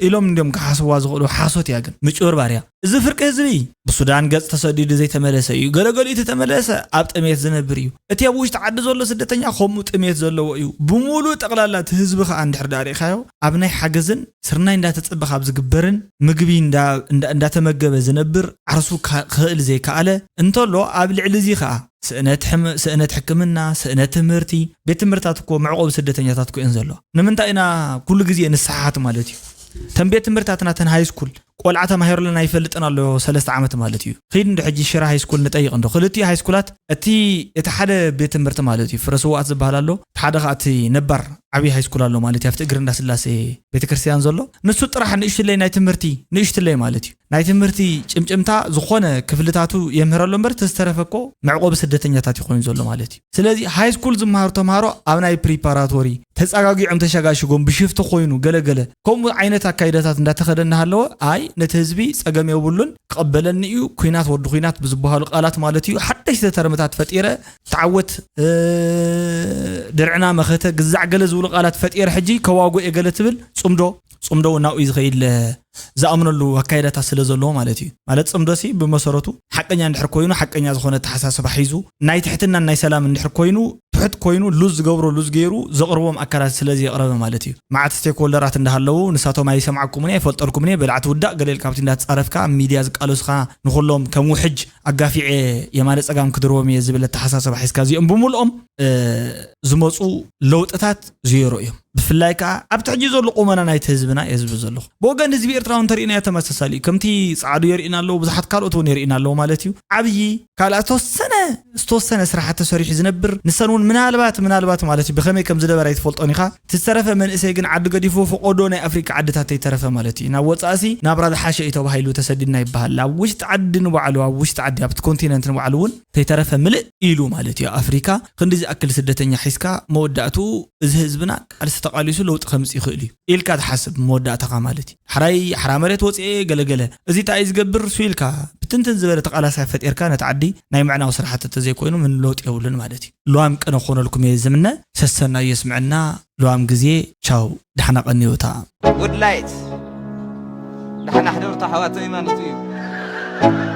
ኢሎም እንዲዮም ክሓስብዋ ዝኽእሉ። ሓሶት እያ ግን ምጭብርባር እያ። እዚ ፍርቂ ህዝቢ ብሱዳን ገጽ ተሰዲዱ ዘይተመለሰ እዩ። ገለገሊኡ እቲ ተመለሰ ኣብ ጥሜት ዝነብር እዩ። እቲ ኣብ ውሽጢ ዓዲ ዘሎ ስደተኛ ከምኡ ጥሜት ዘለዎ እዩ። ብምሉእ ጠቕላላ እቲ ህዝቢ ከኣ እንድሕር ደኣ ርኢኻዮ ኣብ ናይ ሓገዝን ስርናይ እንዳተጸበ ካብ ዝግበርን ምግቢ እንዳ- እንዳ- እንዳተመገበ ዝነብር ዓርሱ ካ- ክኽእል ዘይከኣለ እንተሎ ኣብ ልዕሊ እዚ ከኣ ስእነት ሕም- ስእነት ሕክምና፣ ስእነት ትምህርቲ፣ ቤት ትምህርታት እኮ መዕቆቢ ስደተኛታት እኮ እየን ዘለዋ። ንምንታይ ኢና ኩሉ ግዜ ንስሓሓት ማለት እዩ? ተን ቤት ትምህርታትና ተን ሃይ ስኩል ቆልዓ ተማሂሩለን ኣይፈልጥን ኣሎ ሰለስተ ዓመት ማለት እዩ። ኺድ እንዶ ሕጂ ሽረ ሃይ ስኩል ንጠይቕ እንዶ ክልቲኡ ሃይ ስኩላት እቲ እቲ ሓደ ቤት ትምህርቲ ማለት እዩ ፍረ ስዋኣት ዝበሃል ኣሎ፣ እቲ ሓደ ከዓ እቲ ነባር ዓብዪ ሃይ ስኩል ኣሎ ማለት እዩ። ኣብቲ እግሪ እንዳስላሴ ቤተክርስትያን ዘሎ ንሱ ጥራሕ ንእሽትለይ ናይ ትምህርቲ ንእሽትለይ ማለት እዩ ናይ ትምህርቲ ጭምጭምታ ዝኾነ ክፍልታቱ የምህረሉ እምበር ተዝተረፈ እኮ መዕቆቢ ስደተኛታት ይኾኑ ዘሎ ማለት እዩ። ስለዚ ሃይ ስኩል ዝመሃሩ ተምሃሮ ኣብ ናይ ፕሪፓራቶሪ ተጸጋጊዖም ተሸጋሽጎም ብሽፍቲ ኮይኑ ገለገለ ከምኡ ዓይነት ኣካይዳታት እንዳተኸደ እናሃለወ ኣይ ነቲ ህዝቢ ጸገም የብሉን ክቐበለኒ እዩ ኩናት ወዲ ኩናት ብዝበሃሉ ቃላት ማለት እዩ ሓደሽቲ ተርምታት ፈጢረ ተዓወት ድርዕና መኸተ ግዛዕ ገለ ዝብሉ ቃላት ፈጢረ ሕጂ ከዋጉ እየ ገለ ትብል ጽምዶ ጽምዶ እውን ናብኡ እዩ ዝኸይድ ዝኣምነሉ ኣካይዳታት ስለ ዘለዎ ማለት እዩ። ማለት ጽምዶ ሲ ብመሰረቱ ሓቀኛ እንድሕር ኮይኑ ሓቀኛ ዝኾነ ኣተሓሳስባ ሒዙ ናይ ትሕትናን ናይ ሰላም እንድሕር ኮይኑ ትሑት ኮይኑ ሉዝ ዝገብሮ ሉዝ ገይሩ ዘቕርቦም ኣካላት ስለዚ የቕረበ ማለት እዩ። መዓት ስቴክሆልደራት እንዳሃለዉ ንሳቶም ኣይሰምዓኩምን እየ ኣይፈልጠልኩምን እየ በላዕቲ ውዳእ ገለ ኢልካ ኣብቲ እንዳተጻረፍካ ኣብ ሚድያ ዝቃለሱኻ ንኹሎም ከም ውሕጅ ኣጋፊዐ የማነ ጸጋም ክድርቦም እየ ዝብል ኣተሓሳስባ ሒዝካ እዚኦም ብምልኦም ዝመፁ ለውጥታት ዝየሮ እዮም። ብፍላይ ከዓ ኣብቲ ሕጂ ዘሎ ቁመና ናይቲ ህዝብና እየ ዝብል ዘለኹ። ብወገን ህዝቢ ኤርትራ እውን ተሪእናዮ ተመሳሳሊ እዩ። ከምቲ ፃዕዱ የርእና ኣለዉ፣ ብዙሓት ካልኦት እውን የርእና ኣለዉ ማለት እዩ። ዓብዪ ካልኣ ዝተወሰነ ዝተወሰነ ስራሓት ተሰሪሑ ዝነብር ንሰን እውን ምናልባት ምናልባት ማለት እዩ ብኸመይ ከም ዝደበር ኣይትፈልጦን ኢኻ። እቲ ዝተረፈ መንእሰይ ግን ዓዲ ገዲፉ ፈቆዶ ናይ ኣፍሪካ ዓድታት ተይተረፈ ማለት እዩ ናብ ወፃእሲ ናብራ ዝሓሸ እዩ ተባሂሉ ተሰዲድና ይበሃል። ኣብ ውሽጢ ዓዲ ንባዕሉ ኣብ ውሽጢ ዓዲ ኣብቲ ኮንቲነንት ንባዕሉ እውን ተይተረፈ ምልእ ኢሉ ማለት እዩ ኣፍሪካ ክንዲ ዝኣክል ስደተኛ ሒዝካ መወዳእትኡ እዚ ህዝብና ቃልሲ ተቃሊሱ ለውጢ ከምፅእ ይኽእል እዩ ኢልካ ትሓስብ መወዳእታኻ ማለት እዩ። ሓራይ ሓራ መሬት ወፅኤ ገለገለ እዚ እንታይ እዩ ዝገብር ሱ ኢልካ ብትንትን ዝበለ ተቃላሳይ ፈጢርካ ነቲ ዓዲ ናይ ምዕናው ስራሕቲ ተዘይኮይኑ ምን ለውጢ የብሉን ማለት እዩ። ለዋም ቅነ ክኾነልኩም እየ ዝምነ። ሰሰናዩ የስምዐና። ለዋም ግዜ ቻው። ዳሕና ቀንዮታ። ጉድ ላይት ዳሕና ሕደሩ ተሓዋተይ ማለት እዩ።